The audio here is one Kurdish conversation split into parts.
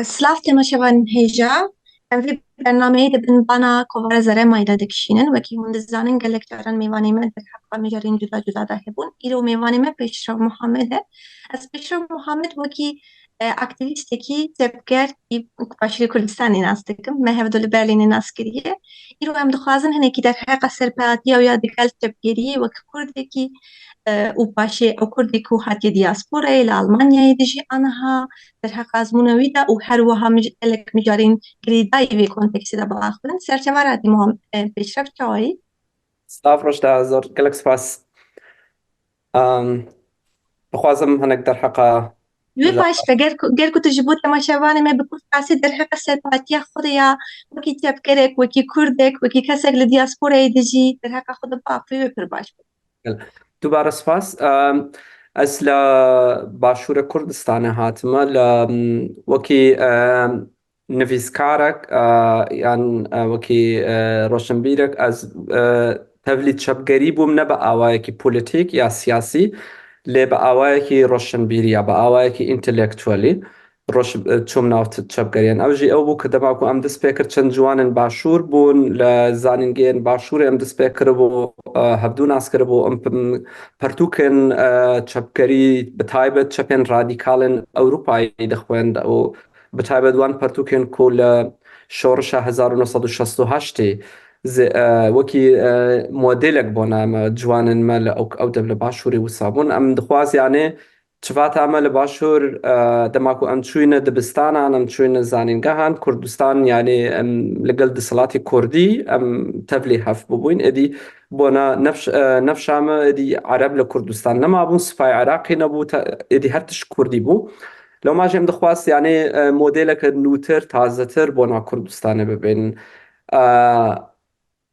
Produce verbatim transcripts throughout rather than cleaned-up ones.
Silav temaşevanên hêja. Em vê bernameyê di bin bana kovara Zeremay de dikişînin. Wekî hûn dizanin, gelek caran mêvanê me derheqa mijarên cuda cuda de hebûn. Îro mêvanê me Pêşrew Muhammed e. Ez Pêşrew Muhammed wekî, e, aktîvîstekî çepger ê Başûrê Kurdistanê nas dikim. Me hevdu li Berlînê nas kiriye. Îro em dixwazin hinekî derheqa serpehatiya wî ya digel çepgeriyê wek Kurdekî, e, û paşê ew Kurdê ku hatiye diasporayê li Almanyayê dijî aniha, derheqa ezmûna wî de û her wiha mij-, gelek mijarên girêdayî vê kontekstê de biaxivin. Ser çava radî Muham-, e, Pêşrev, çawayî? Silav, roj te zor, gelek spas. Em, dixwazim hinek derheqa Wê baş be, ger ku, ger ku tu ji bo temaşevanê me bi kurdkasî derheqa serpatiya xwe de ya, wekî çepgerek, wekî kurdek, wekî kesek li diasporayê dijî, derheqa xwe de biaxivî, wê pir baş be. Dubare spas. Em, ez li Başûrê Kurdistanê hatime, li, em, wekî, em, nivîskarek, e, yan, e, wekî, e, roşenbîrek, ez, e, tevlî çepgerî bûm, ne bi awayekî polîtîk ya siyasî, lê bi awayekî roşenbîrî ya, bi awayekî întelektuelî roş-, e, çûm nav t-, çepgeriyan. Ew jî ew bû ku dema ku em dest pê kir, çend ciwanên Başûr bûn, li zanîngehên Başûrê em dest pê kiribû, e, hevdû nas kiribû, em p-, pertûkên, e, çepgerî, bi taybet çepên radîkalên Ewropayê dixwend û bi taybet wan pertûkên ku li şorişa hezar û neh sed û şêst û heştê zi-, e, wekî, e, modelek bona me, ciwanên me li ew, ew dev li Başûrê wisa bûn. Em dixwaz, yanî, çivata me li Başûr, e, dema ku em çûyne dibistanan, em çûyne zanîngehan Kurdistan, yanî em li gel desthilatê Kurdî em tevlî hev bibûyn. Êdî bona nefş-, e, nefşa me êdî Ereb li Kurdistan nemabûn, Sipayê Iraqê nebû, te-, êdî her tişt Kurdî bû. Lewma jî em dixwast, yanî, e, modeleke nûtir, tazetir bona Kurdistanê bibînin. E,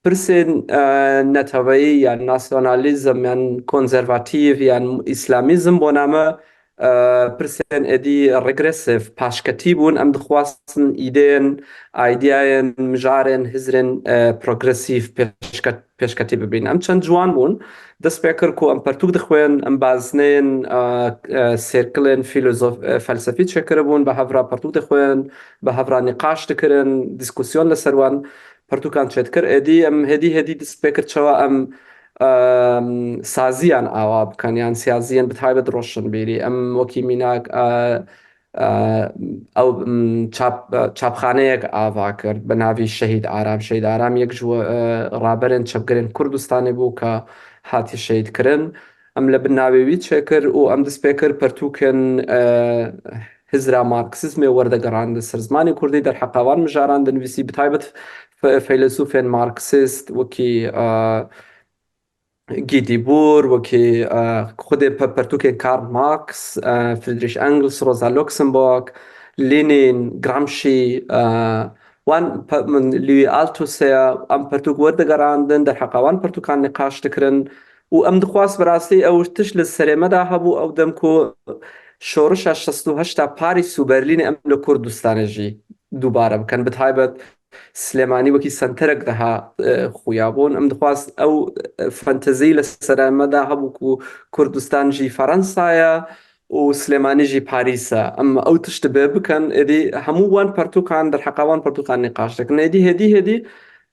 pirsên, e, neteweyî yan nasyonalîzm yan konservatîf yan îslamîzm bona me, e, pirsên êdî regresîf, paşketî bûn. Em dixwastin îdeyên, îdeyayên, mijarên hizrên, e, progresîf pêşket-, pêşketî bibîn. Em çend ciwan bûn, dest pê kir ku em pertûk dixwên, em bazneyên, e, e, sêrkilên fîlozof-, e, felsefî çêkiribûn, bi hev re pertûk dixwên, bi hev re nîqaş dikirin, dîskusyon li ser wan pertûkan çêdikir. Êdî em hêdî hêdî dest pê kir çawa em, em, saziyan awa bikin, yan saziyên bi taybet roşenbîrî. Em wekî mînak, e, e, ew, em, çap-, çapxaneyek ava kir bi navî Şehîd Aram. Şehîd Aram yek ji, e, raberên çepgerên Kurdistanê bû ke hatiye şehîdkirin. Em li bin navê wî çêkir û em dest pê kir pertûkên, e, hizra Marksîzmê werdegerandin ser zimanê Kurdî, derheqa wan mijaran dinivîsî, bi taybet fe-, feylesûfên Marksîst wekî, e, Guy Debord, wekî, e, xwedê pe-, pertûkên Karl Marx, e, Friedrich Engels, Rosa Luxemburg, Lenin, Gramsci, e, wan pe-, min, Louis Althusser, em pertûk werdigerandin, derheqa wan pertûkan nîqaş dikirin. Û em dixwast bi rastî ew tişt li serê me de hebû, ew dem ku şorişa şêst û heşt a Parîs û Berlînê em li Kurdistanê jî dubare bikin. Bi taybet Silêmanî wekî senterek daha, e, xuya bûn. Em dixwast ew, e, fantezî li serê me de hebû ku Kurdistan jî Fransa ye û Silêmanî jî Parîs e. Em ew tişt bê bikin, êdî hemû wan pertûkan, derheqa wan pertûkan nîqaş dikin. Êdî hêdî hêdî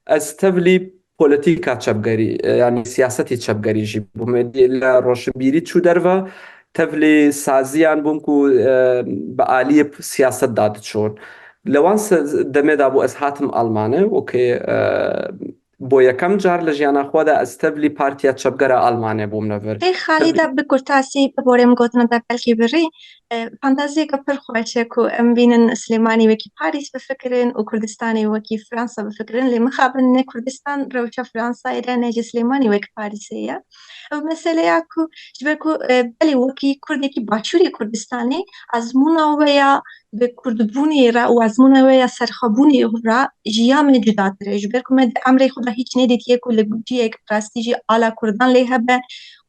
ez tevlî polîtîka çepgerî, e, yanî siyasetê çepgerî jî bûm. Êdî li roşnbîrî çû derve, tevlî saziyan bûm ku, e, bi aliyê siyaset de diçûn. Li wan se-, demê de bû ez hatim Almanê, wekî, e, bo yekem car li jiyana xwe de ez tevlî Partiya Çepgera Almanê bûm li vir. Ê Xalîde, bi kurtasî, bi borê min gotina te belkî birî, e, fantaziyeke pir xweş e ku em bînin Silêmanî wekî Parîs bifikirin û Kurdistanê wekî Fransa bifikirin, lê mixabin ne Kurdistan rewşa Fransayê de, ne jî Silêmanî wek Parîsê ye. Ew meseleya ku, ji ber ku, e, belê wekî Kurdekî Başûrê Kurdistanê, ezmûna we ya bi Kurdbûnê re û ezmûna we ya serxwebûnê re ji ya me cudatir e. Ji ber ku me di emrê xwe de hîç nedîtiye ku li cihek rastî jî ala Kurdan lê hebe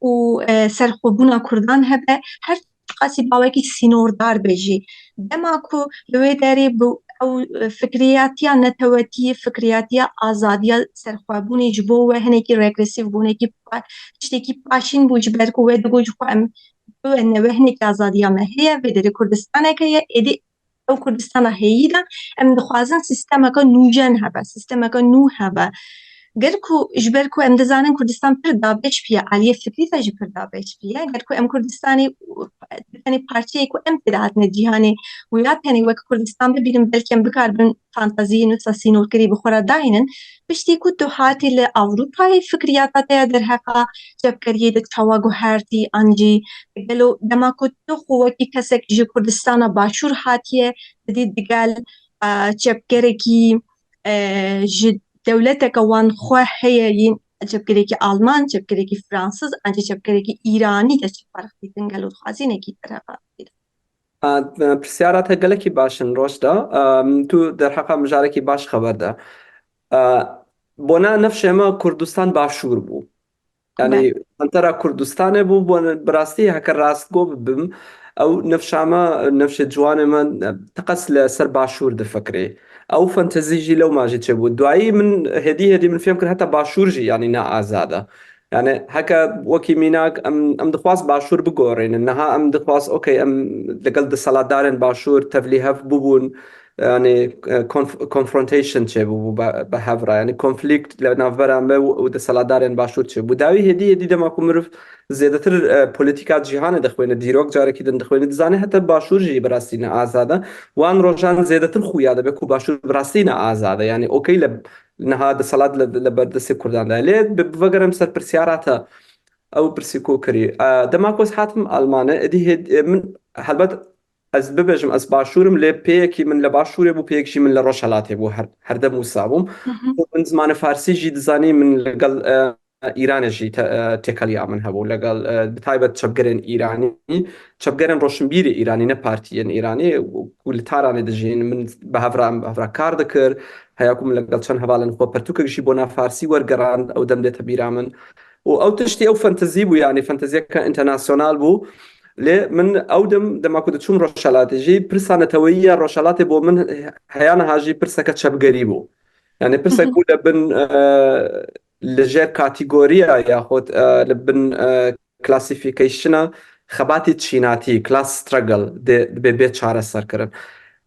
û, e, serxwebûna Kurdan hebe. Her çiqasî bawekî sînordar be jî. Dema ku li wê derê bi ew, e, fikriyatiya netewetiyê, fikriyatiya azadiya serxwebûnê ji bo we hinekî regresîf bû, hinekî pa-, tiştekî paşîn bû, ji ber ku we digot ji xwe em, we ne, we hinekî azadiya me heye, vê derê Kurdistaneke ye, êdî ew Kurdistana heyî de, em dixwazin sîstemeke nûjen hebe, sîstemeke nû hebe. Ger ku, ji ber ku em dizanin Kurdistan pir dabeş bûye, aliyê fikrî de jî pir dabeş bûye. Ger ku em Kurdistanê, tenê parçeyê ku em tê de hatine cîhanê û ya tenê wek Kurdistan bibînin, belkî em bikaribin fantaziyên wisa sînorkirî bi xwe re dahînin. Piştî ku tu hatî li Ewropayê, fikriyata te ya derheqa çepgeriyê de çawa guhertî, an jî gelo dema ku tu xwe wekî kesek ji Kurdistana Başûr hatiye, didî digel, e, çepgerekî, e, ji dewleteke wan xwe heye, yên çepgerekî Alman, çepgerekî Fransiz, an jî çepgerekî Îranî de çi ferq dîtin, gelo dixwazî nekî derheqa. A, pirsiyara te gelekî baş in, Roşda. Em, tu derheqa mijarekî baş xeber de. A, bona nefşê me Kurdistan Başûr bû. Yani, Be. Sentera Kurdistanê bû, bona bi rastî heke rastgo bibim, ew nefşa me, nefşê ciwanê me, e, teqes li ser Başûr difikirê. Ew fantezî jî lewma jî çêbû. Duayî min hêdî hêdî min fêm kir heta Başûr jî, yani, ne azad e. Yani, heke wekî mînak, em, em dixwaz Başûr bigorînin. Niha em dixwaz, okey, em legel desthilatdarên Başûr tevlî hev bûbûn, yani, e, konf-, confrontation çêbûbû be, be hev re. Yani, konflikt li navbera me û, û desthilatdarên Başûr çêbû. Dawî hêdî hêdî dema ku mirov zêdetir, e, polîtîka cîhanê dixwêne, dîrok carekî din dixwêne, dizane heta Başûr jî bi rastî ne azad e. Wan rojan zêdetir xuya dibe ku Başûr bi rastî ne azad e. Yani, okey, li niha desthilat li, li ber destê Kurdan de. Lê bi, bi vegerim ser pirsiyara te, ew pirsî ku kirî. E, dema ku ez hatim Almanê, êdî hê-, e, min, helbet ez bibêjim, ez Başûr im, lê pêyekî min li Başûrê bû, pêyek jî min li Rojhelatê bû, her, her dem wisa bûm. Hı hı. Min zimanê Farsî jî dizanî, min li gel, e, Îranê jî te-, e, têkeliya min hebû, li gel, e, bi taybet çepgerên Îranî, çepgerên roşinbîrê Îranî, ne partiyên Îranî, ku li Taranê dijîn, min bi hev re, em bi hev re kar dikir, heya ku min li gel çend hevalên xwe pertûkek jî bona Farsî wergerand, ew dem dête bîra min. Û ew tiştî, ew fantezî bû, yani fanteziyeke înternasyonal bû. Lê min ew dem, dema ku diçûm Rojhelatê jî, pirsa neteweyî ya Rojhelatê bo min heya niha jî pirseke çepgerî bû. Yani pirsek Hı hı. bû li bin, e, li jêr kategoriya yaxud, e, li bin, e, classification-a xebatê çînatî, class struggle, dê, dibê bê çareserkirin.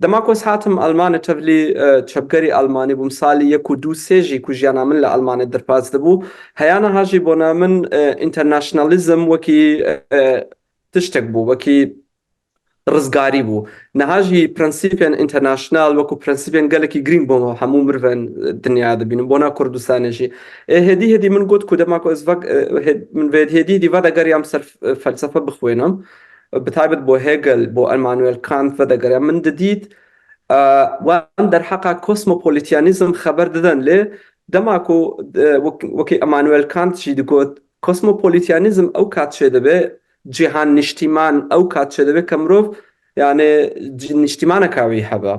Dema ku ez hatim Almanê, tevlî, e, çepgerî Almanî bûm, salî yek û du sê jî ku jiyana min li Almanê dirpaz dibû, heya niha jî bona min, e, internationalism wekî, e, tiştek bû, wekî rizgarî bû. Niha jî prensîpên international wekî prensîpên gelekî girîng bo hemû mirvên, e, dinya dibînin. Bona Kurdistanê jî. Ê, hêdî hêdî min got ku dema ku ez vek, e, hê-, min vê hêdî hêdî vedegeriyam ser, e, felsefe bixwînim. Bi taybet bo Hegel, bo Immanuel Kant vedegeriyam. Min didît, e, wan derheqa kosmopolityanîzm xeber didin, lê dema ku, e, wek-, wekî Immanuel Kant jî digot, kosmopolityanîzm ew kat çêdibe, cîhan niştîman ew kat çêdibe ke mirov, yani, ci-, niştîmaneka wî hebe.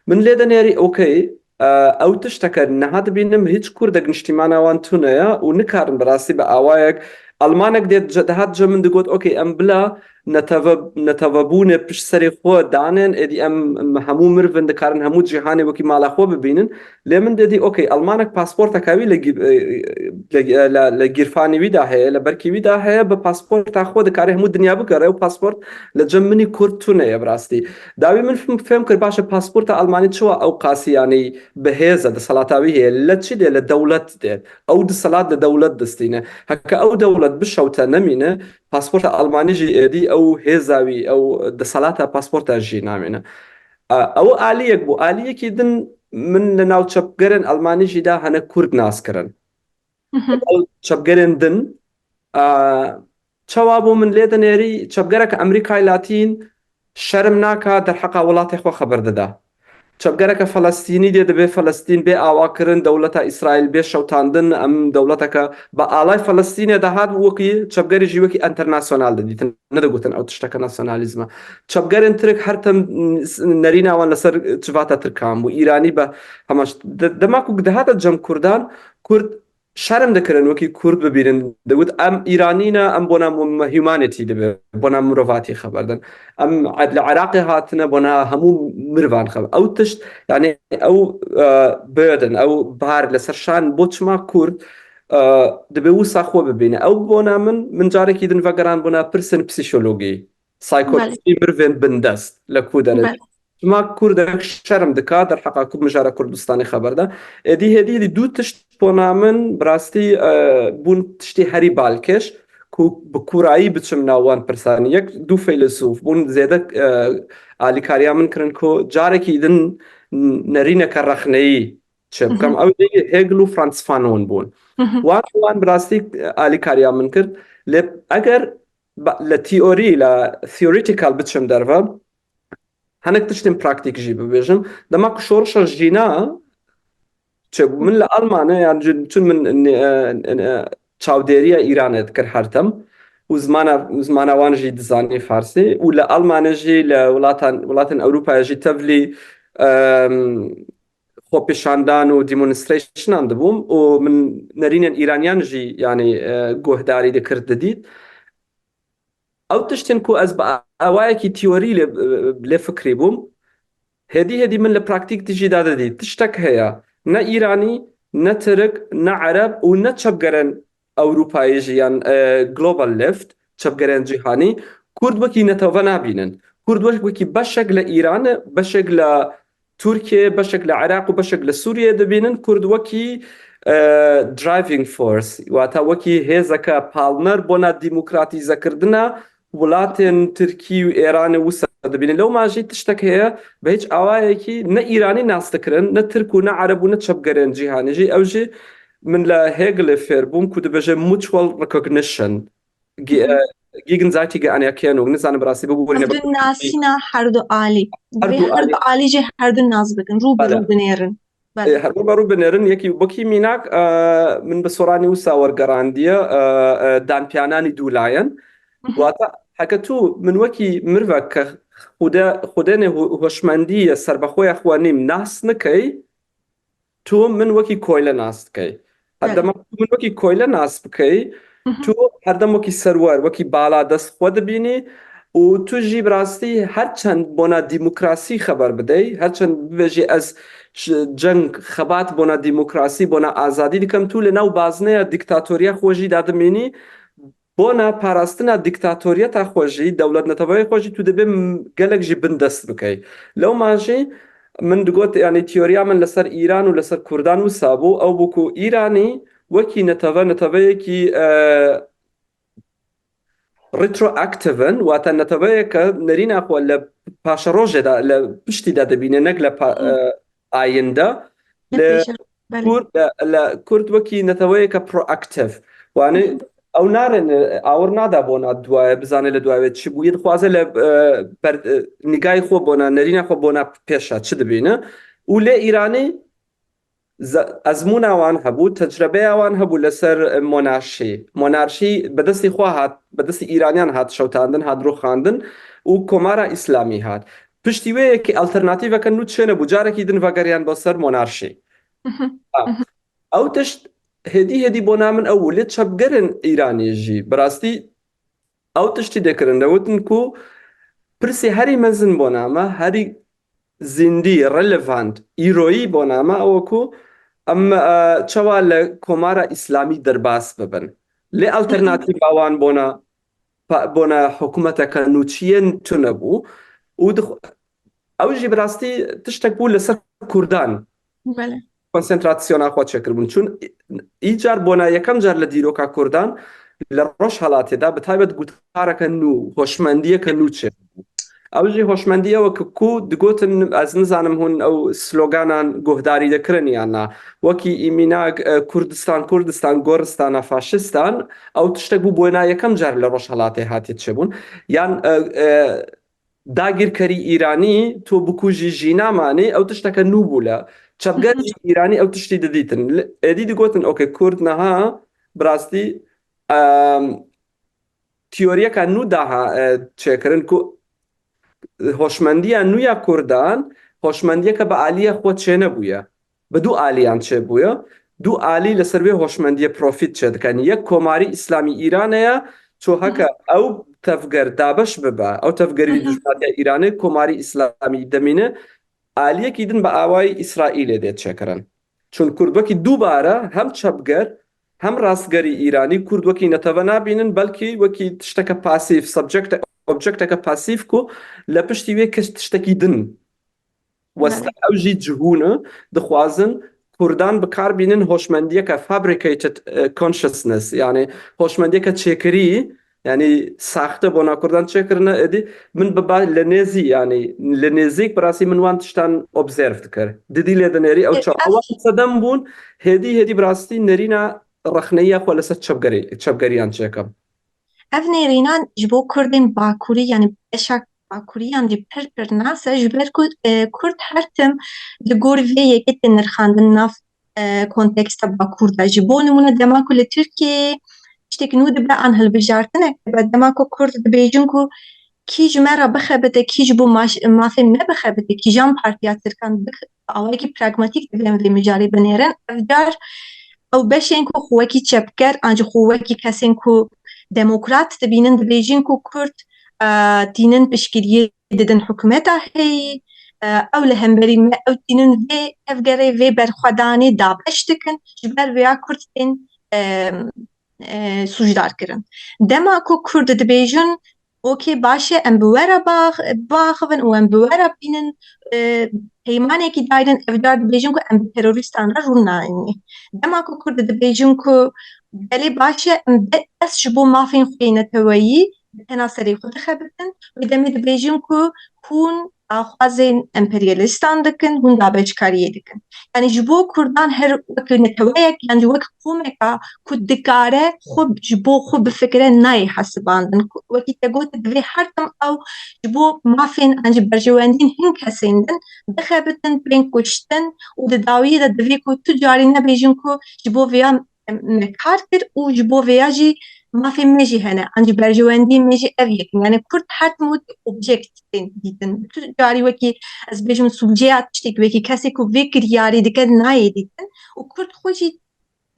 Min lê dinêrî, okey, e, ew tişteke niha dibînim, hiç Kurdek niştîmana wan tune ye û nikarin bi rastî bi awayek, Almanek dê ce-, dihat cem min digot, okey, em bila neteve-, netevebûnê pişt serê xwe danên, êdî em, em hemû mirvin dikarin hemû cîhanê wekî mala xwe bibînin. Lê min dê dî, okey, Almanek pasporteka wî li gî-, e, li, li, li gîrfanî wî de heye, li berkî wî de heye, bi pasporta xwe dikare hemû dinya bigere û pasport li cem min î Kurd tune ye bi rastî. Dawî min fim-, fêm kir, baş e, pasporta Almanî çawa ew qasî, yanî, bi hêz e, desthelata wî heye, li çi dê, li dewlet dê. Ew desthilat li dewlet distîne. Heke ew dewlet bişewte nemîne, pasporta Almanî jî êdî ew hêza wî, ew desthelata pasporta jî namîne. A, ew aliyek bû. Aliyekî din min li nav çepgerên Almanî jî de hene Kurd nas kirin. Hı hı. Ew çepgerên din, a, çawa bû min lê dinêrî, çepgereke Amerîkayê Latîn şerm naka derheqa welatê xwe xeber dida. Çepgereke Felestînî dê dibê Felestîn bê awa kirin, dewleta Îsraîl bê şewtandin, em dewleteke bi alay Felestînê de hat, wekî çepgerê jî wekî enternasyonal didîtin. Nedigotin ew tişteke nasyonalîzm e. Çepgerên Tirk her tim nerîna wan li ser civata Tirkan bû. Îranî be hema ş-, de-, dema ku dihate cem Kurdan, Kurd şerm dikirin wekî Kurd bibînin. Digot, em Îranî ne, em bona mu-, humanity dibe, bona mirovatî xeber din. Em li Iraqê hatine, bona hemû mirvan xeber. Ew tişt, yani ew, e, burden, ew bar li ser şan bo çima Kurd, e, dibe wisa xwe bibîne. Ew bona min, min carekî din vegeran bona pirsên psîkologî, psîkolojî Belê. mirvên bindest li ku derê. Belê. Çima Kurdek şerm dika derheqa ku mijara Kurdistanê xeber da. Êdî hêdî dî du tişt bona min bi rastî, e, bûn tiştî herî balkêş ku bi kûrayî biçim nav wan pirsanî. Yek du feylesûf bûn zêde, e, alîkariya min kirin ku carekî din nerîneke rexneyî çêbikim. Ew jî Hegel û Frantz Fanon bûn. Wan wan bi rastî, e, alîkariya min kir. Lê eger ba-, li teorî, li theoretical biçim derve, hinek tiştên praktîk jî bibêjim. Dema ku şorişa jîna çêbû, min li Almanê, yan jî çun min, e, e, e, çavdêriya Îranê dikir her dem û zimana, zimana wan jî dizanî farsî û li Almanê jî li wilatan, wilatên Ewropayê jî tevlî, em, xwepêşandan û demonstrationan dibûm û min nerînên Îraniyan jî, yanî, e, guhdarî dikir, didît. Ew tiştên ku ez bi awayekî teorî lê, lê fikirî bûm, hêdî hêdî min li praktîk de jî dadidî. Tiştek heye, ne Îranî, ne Tirik, ne Ereb û ne çepgerên Ewropayê jî yan, e, Global Left, çepgerên cîhanî, Kurd wekî netewve nabînin. Kurd wek-, wekî beşek li Îran, beşek li Tirkiye, beşek li Iraq û beşek li Sûriye dibînin. Kurd wekî, e, driving force, wata wekî hêzeke palner bona demokratîzekirina welatên Tirkî û Êranê wisa dibînin. Lewma jî tiştek heye, bi hiç awayekî ne Îranî nas dikirin, ne Tirk û ne Ereb û ne çepgerên cîhanê jî. Ew jî min li Hegelê fêr bûm ku dibêje mutual recognition. Ge-, e, Gegenseitige Anerkennung, nizanim bi rastî bibûrîne. Herdu nasîna herdu alî. Her Divê du herdu alî. Alî jî herdu nas bikin, rû bi Bele. Rû binêrin. Bele. E, herdu bi rû binêrin, yekî wekî mînak, e, min bi soranî wisa wergerandiye, e, e, danpiyananî dûlayen. Wata, heke tu min wekî mirvek ke xude, xudenê ho-, hoşmendî ye, serbexwe ya xwe nîm nas nikey, tu min wekî koyle nas dikey. Her Evet. Dema tu min wekî koyle nas bikey, Hı hı. Tu her dem wekî serwer, wekî bala dest xwe dibînî û tu jî bi rastî her çend bona demokrasî xeber bidey, her çend bibêjî ez ş-, ceng, xebat bona demokrasî, bona azadî dikim, tu li nav bazneya dîktatoriya xwe jî dadimînî, bona parastina dîktatoriyeta xwe jî, dewletneteweyê xwe jî tu dibê m-, gelek jî bindest bikey. Lewma jî min digot, yanî teoriya min li ser Îran û li ser Kurdan wisa bû, ew bû ku Îranî wekî neteve, neteveyekî, e, retroactive in, wata neteveyeke nerîna xwe li paşerojê de, li piştî de dibîne, nek li pa-, Hı. e, ayinde. Ne Li pêşe, belê. Kurd, li, li Kurd wekî neteweyeke proactive. Wanî Hı hı. ew narin, e, awir nada bona duwaye, bizane li duwaye çi bûye, dixwaze li, e, ber-, e, nîgayê xwe bona, nerîna xwe bona pêşa çi dibîne. Û lê Îranî ze-, ezmûna wan hebû, tecrebeya wan hebû li ser, e, monarşî. Monarşî bi destî xwe hat, bi destî Îraniyan hat şewtandin, hat rûxandin û Komara Îslamî hat. Piştî wê yekî alternatîveke nû çênebû, carekî din vegeriyan bo ser monarşî. Mhm. Ha. Mhm. Ew tişt hêdî hêdî bona min ew bû, lê çepgerên Îranî jî bi rastî ew tiştî dikirin, digotin ku pirsê herî mezin bona me, herî zindî, relevant, îroyî bona me ew ku em, e, çawa li Komara Îslamî derbas bibin. Lê alternatîva wan bona, pa-, bona hikûmeteke nû çi ye, tune bû. Û dix-, ew jî bi rastî tiştek bû li ser Kurdan. Belê. Konsentrasyona xwe çêkiribûn. Çûn î-, îcar bona yekem car li dîroka Kurdan li Rojhelatê de bi taybet gotareke nû, hoşmendiyeke nû çêbû. Ew jî hoşmendiye weke ku digotin, ez nizanim hûn ew sloganan guhdarî dikirin yan na. Wekî îmînak, e, Kurdistan, Kurdistan, goristana faşistan, ew tiştek bû bona yekem car li Rojhelatê hatiye çêbûn. Yan, e, e, dagîrkerî Îranî, tu bikujî jî namanî, ew tişteke nû bû le. Çepger Hı hı. jî Îranî ew tiştî didîtin. Li-, êdî digotin, okey, Kurd niha bi rastî, em, teoriyeka nû daha, e, çêkirin ku hoşmendiya nû ya Kurdan, hoşmendiyeke bi aliyê xwe çênebûye. Bi du aliyan çêbûye. Du alî li ser vê hoşmendiyê profît çêdikin. Yek Komarî Îslamî Îranê ye, ço heke ew tevger dabeş bibe, ew tevgerî Hı hı. dijminatiya Îranê, Komarî Îslamî demîne, aliyekî din bi awayî Îsraîlê dê çêkirin. Çun Kurd wekî dubare hem çepger, hem rastgerî Îranî Kurd wekî neteve nabînin, belkî wekî tişteke pasîf, subject, objecteke pasîf ku li piştî wê kes tiştekî din Westa ew jî cihû ne, dixwazin Kurdan bi kar bînin hoşmendiyeke fabricated, e, consciousness, yani hoşmendiyeke çêkirî, yani saxte bona Kurdan çêkirine, êdî min bi ba-, li nêzî, yani li nêzîk bi rastî min wan tiştan observe dikir. Didî lê dinêrî ew E, çawa ev wan sedem bûn, hêdî hêdî bi rastî nerîna rexneya xwe li ser çepgerî-, çepgeriyan çêkim. Ev nêrînan ji bo Kurdên Bakurî, yani beşa Bakuriyan jî pir pir nas e, ji ber ku, e, Kurd her tim li gor vê yekê tê nirxandin nav, e, konteksta Bakur de. Ji bo nimûne dema ku li Tirkiyeyê tiştek nû dibe an hilbijartinek dibe, dema ku Kurd dibêjin ku kî ji me re bixebite, kî ji bo maş-, mafên me bixebite, kîjan partiya Tirkan bix-, awayekî pragmatîk divê em vê mijarê binêrin. Ev car ew beşên ku xwe wekî çepker an jî xwe wekî kesên ku demokrat dibînin, dibêjin ku Kurd, e, tînin piştgiriyê didin hikûmeta heyî, e, ew li hemberî me, ew tînin vê tevgerê, vê berxwedanê dabeş dikin, ji ber vêya Kurd tên, e, e, sûcdar kirin. Dema ku Kurd dibêjin, okê, baş e, em bi we re biax-, biaxivin û em bi we re bînin, e, peymanekî daynin, ev car dibêjin ku em bi terorîstan re rû nayînî. Dema ku Kurd dibêjin ku belê baş e, em be-, bes ji bo mafên xwe yê neteweyî bi tena serê xwe dixebitin, wê demê dibêjin ku hûn daxwazên emperyalîstan dikin, hûn dabeşkariyê dikin. Yani ji bo Kurdan her wek neteweyek, yan jî wek komeka ku dikare xwe ji bo xwe bifikire nayê hesibandin. Ku-, wekî te gote divê her tim ew ji bo mafên an jî berjewendiyên hin kesên din bixebitin, bên kuştin û di dawiyê de divê ku tu carî nebêjin ku ji bo vêya me kar kir û ji bo vêya jî mafên me jî hene, an jî berjewendiyên me jî ev yek in. Yani Kurd her tim wekî objekt tên dîtin. Tu carî wekî, ez bêjim, subjeya tiştek, wekî kesê ku vê kiryarî dike nayê dîtin û Kurd xwe jî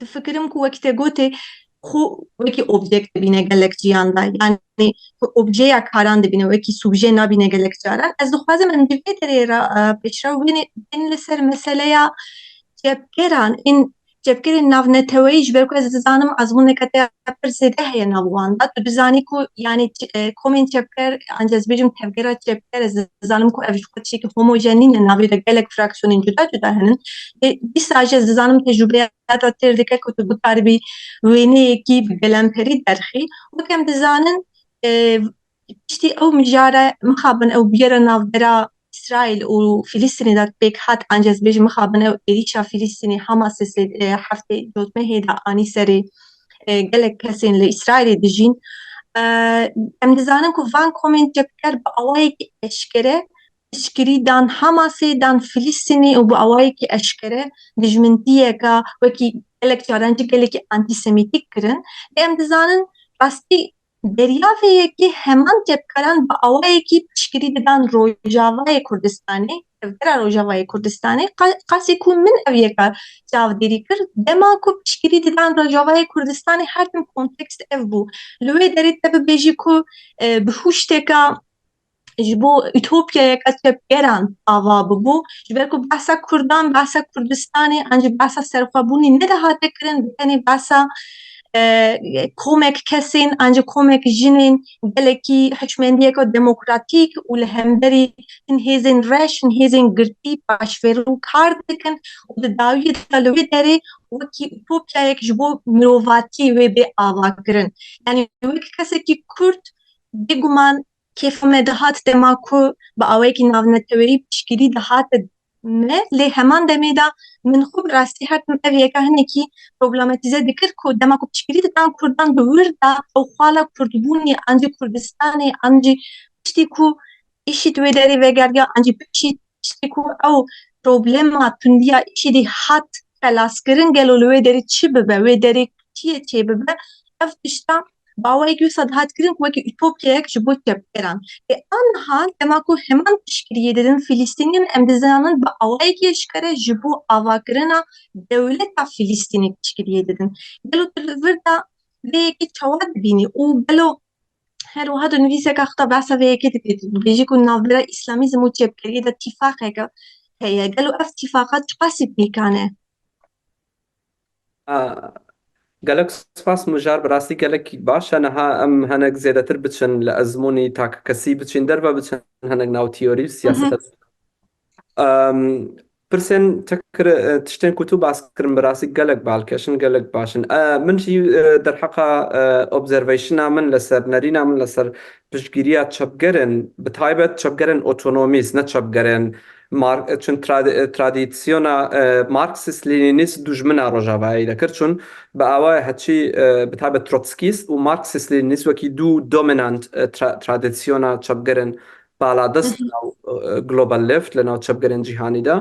difikirim ku wekî te gotê xwe wekî objekt dibîne gelek ciyan de. Yani ku objeya karan dibîne, wekî subje nabîne gelek caran. Ez dixwazim em ji vê derê re, e, pêşrew bêne, bên li ser meseleya çepgeran, ên çepgerên navneteweyî, ji ber ku ez dizanim ezmûneke te ya pir zêde heye nav wan de. Tu dizanî ku, yani, ç-, e, komên çepger, an jî ez bêjim tevgera çepger, ez dizanim ku ev ji xwe tiştekî homojen nîne, navê de gelek fraksiyonên cuda cuda hene. Lê dîsa jî ez dizanim tecrûbeya te têr dike ku tu bikaribî wêneyekî bi gelemperî derxî. Wek em dizanin, e, piştî ew mijare mixabin ew bûyera navbera Îsraîl û Filistînê de pêk hat, an jî ez bêjim mixabin ew êrîşa Filistînê Hamasê sê, e, heftê cotmehê de anî serê, e, gelek kesên li Îsraîlê dijîn. E, em dizanin ku van komên çepker bi awayekî eşkere piştgirî dan Hamasê, dan Filistînê û bi awayekî eşkere dijmintiyeke wekî gelek caran jî gelekî antîsemîtîk kirin. Lê em dizanin rastî derya vê yekê heman çepkeran bi awayekî piştgirî didan Rojavayê Kurdistanê, tevgera Rojavayê Kurdistanê, qa-, qasî ku min ev yeka çavdêrî kir, dema ku piştgirî didan Rojavayê Kurdistanê her tim kontekst ev bû. Li wê derê te bibêjî ku, e, bi huşteka ji bo utopyayeka çepgeran ava bibû. Ji ber ku behsa Kurdan, behsa Kurdistanê, an jî behsa serxwebûnê nedihate kirin, bi tenê behsa, e, komek kesên, an jî komek jinên gelekî hişmendiyeke demokratîk û li hemberî hin hêzên reş, hin hêzên girtî paşverû kar dikin û di dawiyê de li wê derê wekî utopyayek ji bo mirovatiyê wê bê avakirin. Yani wek kesekî Kurd bêguman kêfa me dihat dema ku bi awayekî navneteweyî piştgirî dihate me, lê heman demê de min xwe bi rastî her tim ev yeka hinekî problematîze dikir ku dema ku piştgirî didan Kurdan bi wir de ew xala Kurdbûnê an jî Kurdistanê an jî piştî ku IŞÎD wê derê vegerdiya an jî piştî piştî ku ew problema tundiya IŞÎDê hat xelaskirin, gelo li wê derê çi bibe, wê derê çi yê çê bibe, ev tişta bi awayekî wisa dihat kirin ku wekî utopyayek ji bo çepgeran. Lê aniha dema ku heman piştgiriyê didin Filistîniyan, em dizanin bi awayekî eşkere ji bo avakirina dewleta Filistînê piştgiriyê didin. Gelo tu li vir de vê yekê çawa dibînî û gelo her wiha di nivîseka xwe de behsa vê yekê dikî, tu dibêjî ku navbera îslamîzm û çepgeriyê de tîfaqeke heye. Gelo ev tîfaqa çiqasî pêkan e? A, gelek spas Mijar, bi rastî gelek baş e. Niha em hinek zêdetir biçin li ezmûnî takkesî biçin, derve biçin hinek nav teorî û siyaseta. Mhm. Em, pirsên te kir, e, tiştên ku tu bas kirin bi rastî gelek balkêş in, gelek baş in. E, min jî, e, derheqa, e, observationa min li ser, nerîna min li ser piştgiriya çepgerên, bi taybet çepgerên otonomîst, ne çepgerên Mar-, çun trad-, e, tradisyona, e, Marksîst-Lenînîst dujmina Rojavayê de kir, çun bi awayê heçî, e, bi taybet Trotskîst û Marksîst-Lenînîst wekî du dominant, e, tra-, tradisyona çepgerên baladest li nav, e, Global Left, li nav çepgerên cîhanî de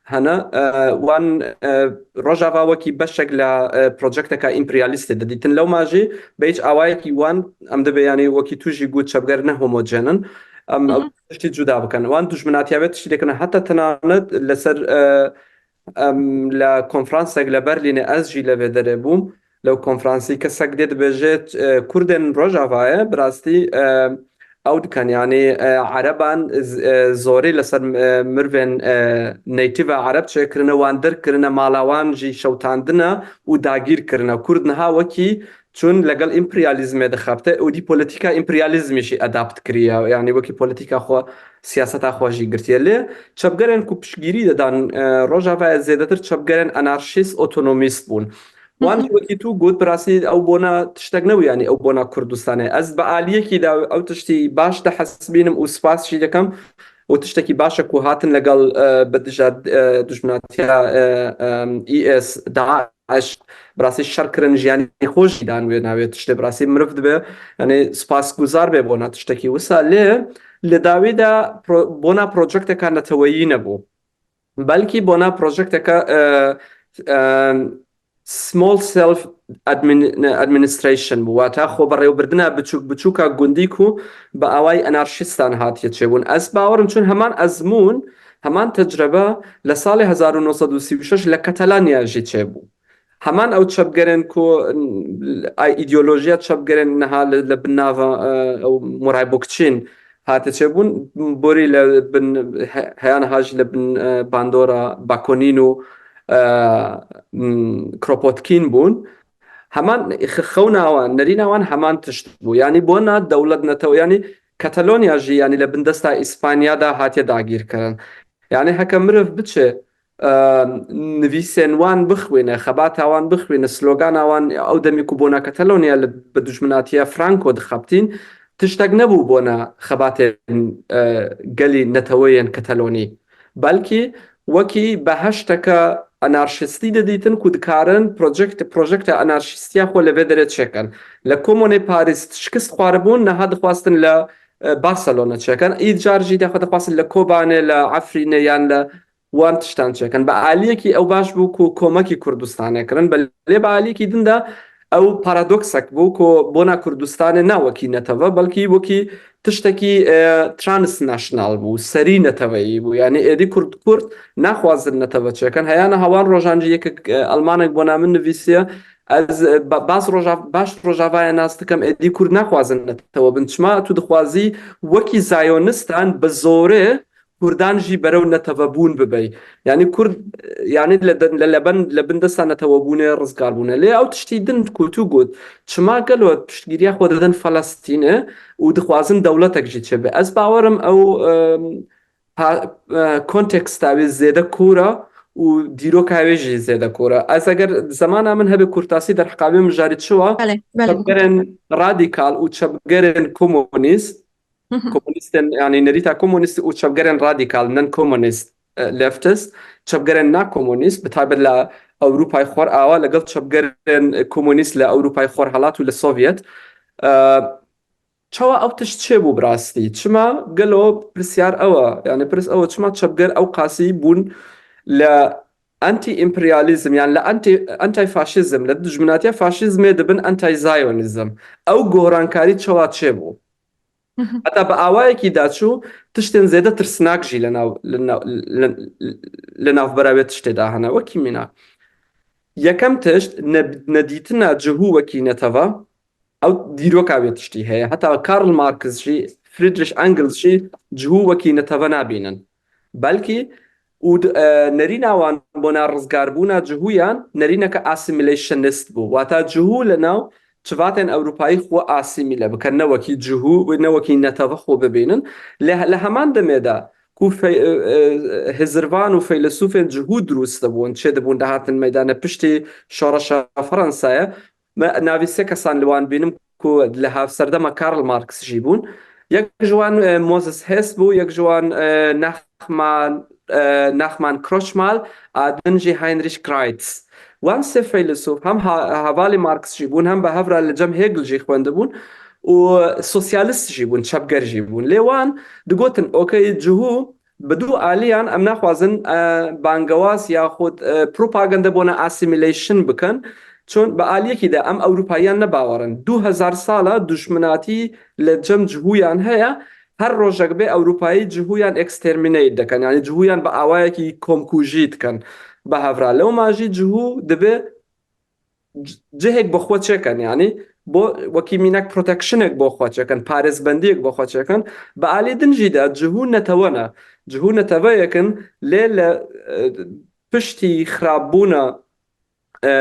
hene. E, wan, e, Rojava wekî beşek li, e, projekteka împeryalîstê didîtin. Lewma jî bi hiç awayekî wan, em dibê, yanî wekî tu jî got, çepger ne homojên in. Em ew tiştî cuda bikin. Wan dujminatiya vê tiştî dikin. Heta tenanet li ser, e, em, li konferansek li Berlînê ez jî li vê derê bûm. Lew konferansî kesek dê dibêje, e, Kurdên Rojavayê bi rastî, e, ew dikin, yanî, e, Ereban z-, e, zorî li ser, e, mirvên, e, native Ereb çêkirine, wan derg kirine, mala wan jî şewtandine û dagîr kirine. Kurd niha wekî çûn legel împeryalîzmê dixebite û dî polîtîka împeryalîzmê jî adapt kiriye. Yanî wekî polîtîka xwe, siyaseta xwe jî girtiye. Lê çepgerên ku piştgirî didan, e, Rojavayê zêdetir çepgerên anarşîst, otonomîst bûn. Wan jî wekî tu got, bi rastî ew bona tiştek nebû, yanî ew bona Kurdistanê. Ez bi aliyekî de ew tiştî baş dihesibînim û spas jî dikim. Û tiştekî baş e ku hatin legel, e, bi dija, e, dujminatiya, e, em, î s, DAIŞ, bi rastî şer kirin, jiyanî xwe jî dan wê navê tiştê. Bi rastî mirov dibe, yanî spasguzar be bona tiştekî wisa. Lê li dawî de pro-, bona projekteka neteweyî nebû. Belkî bona projekteke, e, e, small self admin-, administration bû, wata xwe berêwbirdina biçûk biçûka gundî ku bi awayî anarşîstan hatiye çêbûn. Ez bawerim, çun heman ezmûn, heman tecrebe li salê hezar û neh sed û sî û şeş li Katalanya jî çêbû. Heman ew çepgerên ku, n-, ay îdeolojiya çepgerên niha li, li bin nava, e, ew Moray Bookchin hate çêbûn, borî li bin he-, heya niha jî li bin, e, bandora Bakunin û, e, m, Kropotkin bûn. Heman x-, xewna wan, nerîna wan heman tişt bû. Yanî bona dewlet netew-, yanî Katalonya jî, yanî li bin desta Îspanya de hatiye dagîrkirin. Yanî heke mirov biçe, e, nivîsên wan bixwîne, xebata wan bixwîne, slogana wan, ew demî ku bona Katalonya li, bi dujminatiya Franco dixebitîn, tiştek nebû bona xebatên, e, gelî neteweyên Katalonî. Belkî wekî beheşteke anarşistî didîtin ku dikarin projekt-, projekta anarşistiya xwe li vê derê çêkin. Li Komonê Parîs şikist xwaribûn, niha dixwastin li, e, Barcelona çêkin. Îcar jî de xwe dixwastin li Kobanê, li Efrînê yan li wan tiştan çêkin. Bi aliyekî ew baş bû ku komekî Kurdistanê kirin, belê bi aliyekî din de ew paradoksek bû ku bona Kurdistanê ne wekî neteve, belkî wekî tiştekî, e, transnational bû, serî neteweyî bû. Yanî êdî Kurd, Kurd naxwazin neteve çêkin. Heya niha wan rojan jî yekek, e, Almanek bona min nivîsiye, ez, e, ba-, bas Rojav-, baş Rojavayê nas dikim, êdî Kurd naxwazin netewe bin. Çima tu dixwazî wekî Zayonistan bi zorê Kurdan jî berew netevebûn bibey. Yanî Kurd, yanî li, li, li ben, li bin desta netewebûnê rizgar bûne. Lê ew tiştî din ku tu got, çima gelo piştgiriya xwe didin Felestînê û dixwazin dewletek jî çêbe? Ez bawerim ew, em, pa-, e, konteksta wê zêde kor e û dîroka wê jî zêde kor e. Ez eger zemana min hebe kurtasî derheqa wê mijarê çi wa, belê, belê, çepgerên radîkal û çepgerên komunîst, Hı hı. Komunîstên, yanî nerîta komunîst û çepgerên radîkal, non-komunîst, e, leftist, çepgerên nakomunîst, bi taybet li Ewropayê Xwer Awa, legel çepgerên komunîst li Ewropayê Xwerhalat û li Sovyet. E, çawa ew tişt çêbû bi rastî? Çima gelo, pirsyar ew e, yanî pirs ew e, çima çepger ew qasî bûn li anti-împeryalîzm, yan li anti-, anti-faşîzm, li dijminatiya faşîzmê dibin anti-zayonîzm? Ew gorankarî çawa çêbû? Hı hı. Heta bi awayekî daçû tiştên zêde tirsnak jî li nav, li nav, li, li navbera wê tiştê de hene. Wekî mîna. Yekem tişt, ne-, nedîtina cihû wekî neteva, ew dîroka wê tiştî heye. Heta Karl Marx jî, Friedrich Engels jî cihû wekî neteve nabînin. Belkî û d-, e, nerîna wan bona rizgarbûna cihûyan nerîneke assimilationist bû. Wata cihû li nav çivatên Ewropayî xwe asîmîle bikin, ne wekî cihû, ne wekî neteve xwe bibînin. Lê li heman demê de ku fe-, e, e, hizirvan û feylesûfên cihû dirûst dibûn, çêdibûn, dihatin meydane piştî şoreşa Fransayê. Me navî sê kesan li wan bînim ku li hav serdema Karl Marx jî bûn. Yek ji wan, e, Moses Hess bû, yek ji wan, e, Nachman, e, Nachman Krochmal, a din jî Heinrich Kreitz. Wan sê feylesûf hem ha-, hevalê Marx jî bûn, hem bi hev re li cem Hegel jî xwendibûn û sosyalist jî bûn, çepger jî bûn. Lê wan digotin, okey, cihû bi du aliyan em naxwazin, e, bangewaz yaxud, e, propaganda bona assimilation bikin. Çon bi aliyekî de em Ewropayiyan ne bawer in. Du hezar sala duşminatî li cem cihûyan heye. Her rojek bê Ewropayî cihûyan exterminate dikin. Yani cihûyan bi awayekî komkujî dikin. Bi hev re. Lewma jî cihû dibe c-, cihek bi xwe çêkin, yani bo wekî mînak protectionek bo xwe çêkin, parêzbendiyek bo xwe çêkin. Bi alî din jî de cihû netewe ne. Cihû neteweyek in, lê li, e, piştî xirabûna, e,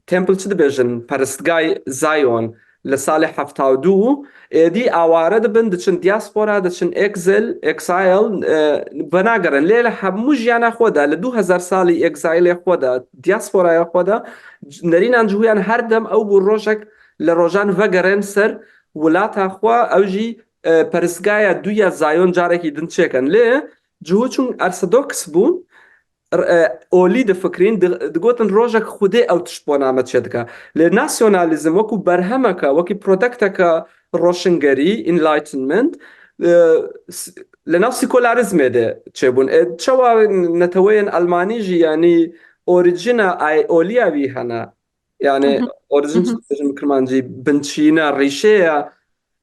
Temple çi dibêjin, peristgay Zion li salê hefta û du, êdî aware dibin, diçin diaspora, diçin exil, exile, e, venagerin. Lê li hemû jiyana xwe de, li du hezar salî exilê xwe de, diasporaya xwe de, nerînan cihûyan her dem ew bû rojek li rojan vegerin ser wilata xwe, ew jî, e, peristgaya du ya Zion carekî din çêkin. Lê cihû çûn orthodox bûn, r-, e, olî difikirîn, di-, digotin rojek Xwedê ew tişt bona me çêdike. Lê nasyonalîzm wekû berhemeke, wekî produkteke roşingerî, enlightenment, e, s-, li nav sîkolarîzmê de çêbûn. E, çawa neteweyên Almanî jî, yanî orîjîna ay-, oliya wî hene. Yani orîjîn çi dibêjin bi kirmancî? Binçîna, rîşeya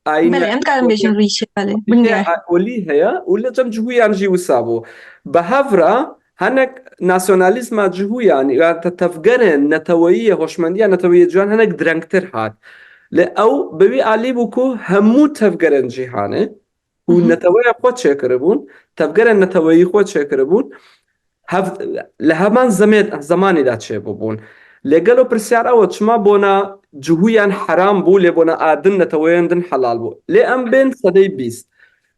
ayîna. Belê, em dikarin bêjin rîşe, belê. Rîşeya olî heye û li cem cihûyan jî wisa bû. Bi hev re hinek nasyonalîzma cihûyan, ya te-, tevgerên neteweyî, hoşmendiya neteweyî cihûyan hinek direngtir hat. Lê ew bi wî alî bû ku hemû tevgerên cîhanê û neteweya xwe çêkiribûn, tevgerên neteweyî xwe çêkiribûn, hev-, li heman zemê-, zemanî de çêbûbûn. Lê gelo pirsyar ew e, çima bona cihûyan heram bû, lê bona a din neteweyên din helal bû? Lê em bên sedey bîst.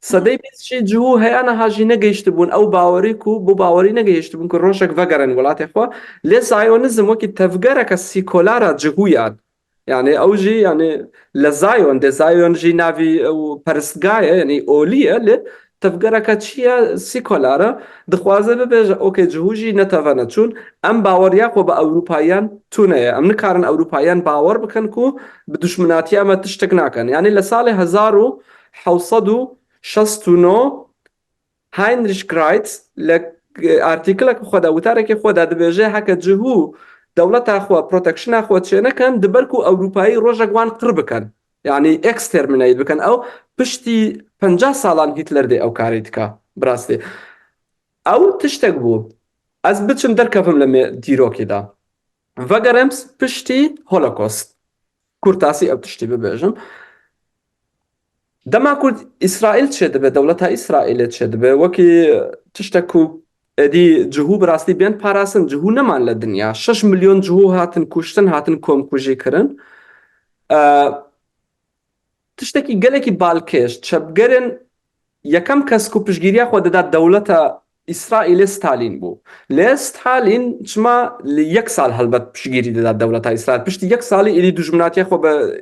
Sedey bîst jî cihû heya niha jî negihiştibûn ew bawerî ku, bu bawerî negihiştibûn ku rojek vegerin welatê xwe. Lê Zayonizm wekî tevgereke sîkolara cihûyan, yani ew jî, yani li Zion de, Zion jî navî ew peristgah e, yani olî ye, lê tevgereke çi ye, sîkolar e, dixwaze bibêje, okey, cihû jî neteve ne. Çûn em baweriya xwe bi Ewropayiyan tune ye. Em nikarin Ewropayiyan bawer bikin ku bi duşminatiya me tiştek nakin. Yani li salê hezar û hewt sed û şeşt û nod Heinrich Kreitz li, e, artîkileke xwe de, witarekê xwe de dibêje, heke cihû dewleta xwe, protectiona xwe çênekin, diber ku Ewropayî rojek wan qir bikin. Yani exterminate bikin. Ew piştî penca salan Hitler dê ew karî dika. Bi rastî. Ew tiştek bû. Ez biçim derkevim li me dîrokê de. Vegerim piştî Holocaust. Kurtasî ew tiştî bibêjim. Dema ku Îsraîl çêdibe, dewleta Îsraîlê çêdibe, wekî tiştek ku êdî cihû bi rastî bên parastin, cihû neman li dinya. Şeş milyon cihû hatin kuştin, hatin komkujî kirin. E, tiştekî gelekî balkêş, çepgerên yekem kes ku piştgiriya xwe dida dewleta Îsraîlê Stalîn bû. Lê Stalîn çima li yek sal helbet piştgirî dida dewleta Îsraîl? Piştî yek salî êdî dujminatiya xwe bi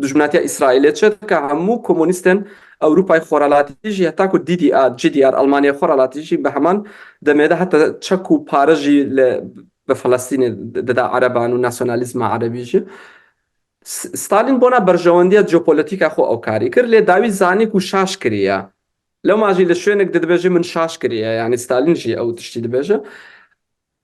dujminatiya Îsraîlê çêdike, hemû komunîstên Ewropayê Xwerelatî jî, heta ku D D R, G D R, Almanya Xwerelatî jî bi heman demê de heta çek û pare jî li, bi Felestînê dida ereban û nasyonalîzma erebî jî. S-, Stalin bona berjewendiya jeopolitîka xwe ew karî kir, lê dawî zanî ku şaş kiriye. Lewma jî li şwênek didibêje min şaş kiriye, yani Stalin jî ew tiştî dibêje.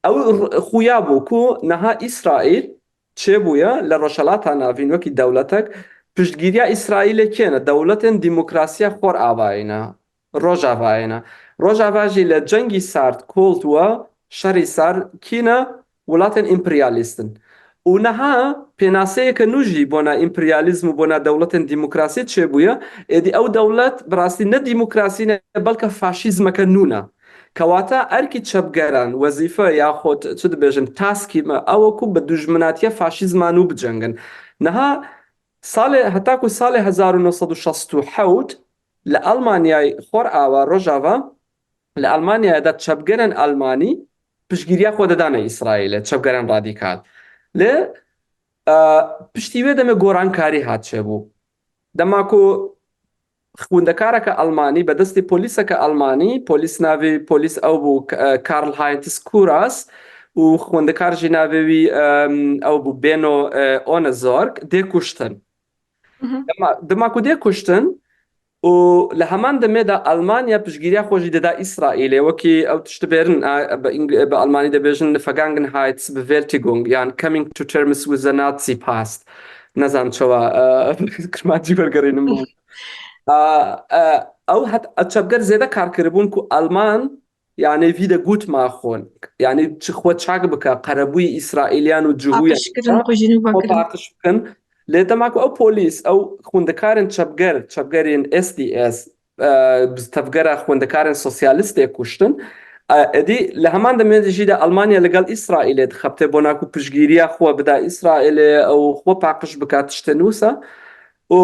Ew r-, xuya bû ku niha Îsraîl çêbûye li Rojhelata Navîn wekî dewletek, piştgiriya Îsraîlê kê ne? Dewletên demokrasiya Xweravayê ne. Rojavayê ne. Rojava jî li cengî sard, Cold War, şerî sard, kî ne? Welatên împeryalîst in. Û niha pênaseyeke nû jî bona împeryalîzm û bona dewletên demokrasî çêbûye. Êdî ew dewlet bi rastî ne demokrasî ne, belke faşîzmeke nû ne. Kewata erkî çepgeran, wezîfe yaxud çi dibêjin, taskî me ew e ku bi dujminatiya faşîzma nû bicengin. Niha salê, heta ku salê hezar û neh sed û şeşt û hewt Li Almanyayê Xor Awa, Rojava, li Almanyayê de çepgerên Almanî piştgiriya xwe didane Îsraîlê, çepgerên radîkal. Lê, e, piştî wê demê gorankarî hat çêbû. Dema ku xwendekareke Almanî, bi destê polîseke Almanî, polîs navê polîs ew bû, e, Karl-Heinz Kuras, û xwendekar jî navê wî, em, ew bû Beno, e, Ohnesorg, dê kuştin. Mhm. Dema, dema ku dê kuştin, û li heman demê de Almanya piştgiriya xwe jî dida Îsraîlê, wekî ew tişt dibêrin, a, bi Îng-, bi Almanî dibêjin Vergangenheitsbewältigung, yan coming to terms with the Nazi past. Nezan çawa, e, kirmancî wergerînim. A, e, ew het, ew çepger zêde kar kiribûn ku Alman, yani, Wiedergutmachung, yani, çi xwe çak bike, qerebûyî Îsraîliyan û cihûyan Paqijkirin, xwe jî xwe vekirin. Paqij bikin. Lê dema ku ew polîs, ew xwendekarên çepger, çepgerên S D S, e, bi tevgera xwendekarên sosyalîst tê kuştin, e, êdî li heman demê de jî de Almanya li gel Îsraîlê dixebitê bona ku piştgiriya xwe bida Îsraîlê, ew xwe paqij bike tiştê nûsa. Û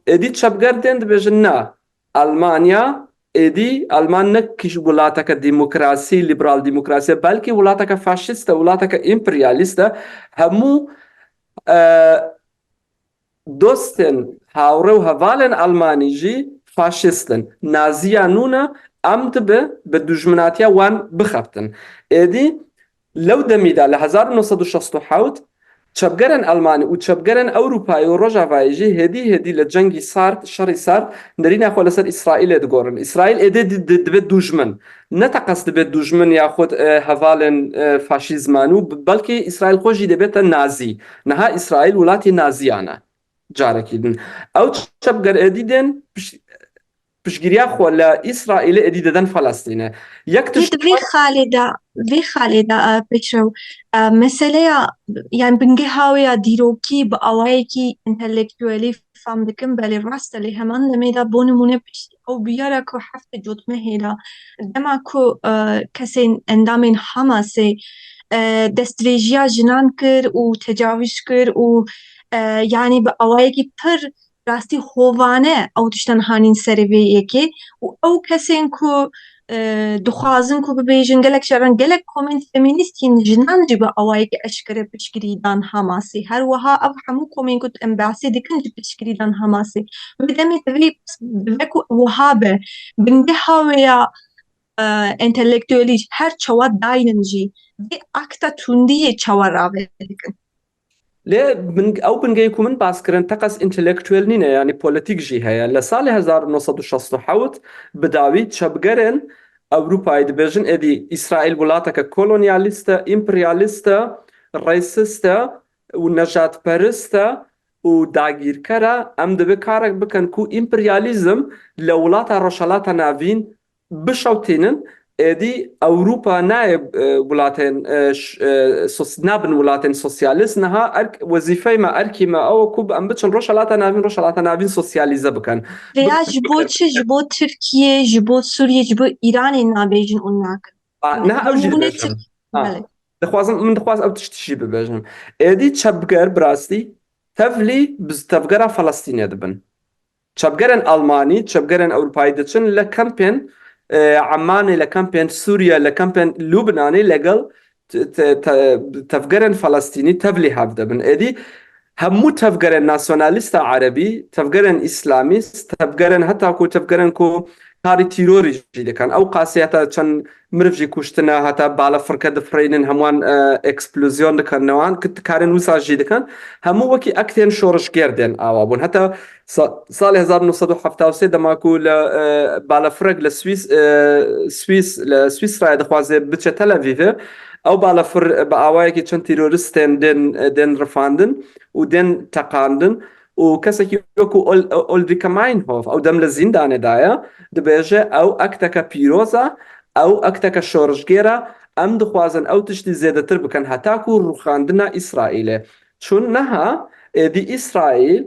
êdî çepger tên dibêjin, na, Almanya, êdî Alman ne kî welateke demokrasî, liberal demokrasî ye, belkî welateke faşîst e, welateke împeryalîst e. Hemû, e, dostên, hawre û hevalên Almanî jî faşîst in. Naziya nû ne, em dibe bi dijminatiya wan bixebtin. Êdî lew demî de li hezar û neh sed û şeşt û hewt çepgerên Almanî û çepgerên Ewropayê û Rojavayê jî hêdî hêdî li cengî sard, şerî sard, nerîna xwe li ser Îsraîlê digorin. Îsraîl êdî di-, di-, dibe dujmin. Ne teqez dibe dujmin yaxud, e, hevalên, e, faşîzman û b-, belkî Îsraîl xwe jî dibête nazî. Niha Îsraîl welatê naziyan e. Carekî din. Ew çepger êdî tên piş-, piştgiriya xwe li Îsraîlê êdî didin Felestînê. Yek Ê, tişt di vê xalê de, vê xalê de, e, Pêşrew, e, meseleya, yani bingeha wê ya dîrokî bi awayekî întelektuelî fam dikim, belê rast e, lê heman demê de bo nimûne piştî ew bûyera ku heftê cotmehê de dema ku, e, kesên endamên Hamasê, e, destdirêjiya jinan kir û tecawîz kir û, e, yani bi awayekî pir rastî hovane ew tiştan hanîn serê vê yekê û ew kesên ku, e, dixwazin ku bibêjin gelek caran gelek komên feminîst yên jinan jî bi awayekî eşkere piştgirî dan Hamasê. Her wiha ev hemû komên ku em behsê dikin jî piştgirî dan Hamasê. Wê demê divê, divê ku wiha be, bingeha wê ya, e, entelektuelî her çawa daynin jî vê akta tundiyê çawa rave dikin. Lê bin-, ew bingeyê ku min bas kirin teqez întelektuel nîne, yanî polîtîk jî heye. Li salê hezar û neh sed û şeşt û hewt bi dawî çepgerên Ewropayê dibêjin, êdî Îsraîl welateke kolonyalîst e, împeryalîst e, rêsîst e û nejadperist e û dagîrker e. Em divê karek bikin ku împeryalîzm li welata Rojhelata Navîn bişewtînin, êdî Ewropa nayê, e, welatên, e, ş-, e, sos-, nabin welatên sosyalîst. Niha erk, wezîfeyê me, erkî me ew e ku em biçin Rojhelata Navîn, Rojhelata Navîn sosyalîze bikin. Veya ji bo çi? Ji bo Tirkiye, ji bo Sûriye, ji bo Îranê nabêjin û nakin. A, niha ew jî Nimûne dibêjim. Tirk-, Ha. Belê. Dixwazim, min dixwaz ew tiştî jî bibêjim. Êdî çepger bi rastî tevlî bi tevgera Felestînê dibin. Çepgerên Almanî, çepgerên Ewropayî diçin li kempên, e, Emanê, li kempên Sûriye, li kempên Lubnanê legel te-, te-, te-, tevgerên Felestînî tevlî hev dibin. Êdî hemû tevgerên nasyonalîsta erebî, tevgerên îslamîst, tevgerên heta ku tevgerên ku karî tîrorî jî dikin. Ew qasî heta çend mirov jî kuştine, heta balafirke difirînin, hemû wan, e, eksplozyon dikin, ne wan, ku dikarin wisa jî dikin. Hemû wekî aktên şorişger tên awa bûn. Heta sa-, salê hezar û neh sed û hefta û sê dema ku li, e, balafirek li Swîs-, e, Swîs-, li Swîsrayê dixwaze biçe Tel Avîvê, ew balafir bi awayekî çend terorîst tên, tên, tên rifandin û tên teqandin. û kesekî wekû Ol-, Ulrike Meinhof, ew dem li zîndanê de ye, dibêje, ew akteke pîroz e, ew akteke şorişgêr e, em dixwazin ew tiştî zêdetir bikin heta ku rûxandina Îsraîlê. Çûn niha êdî Îsraîl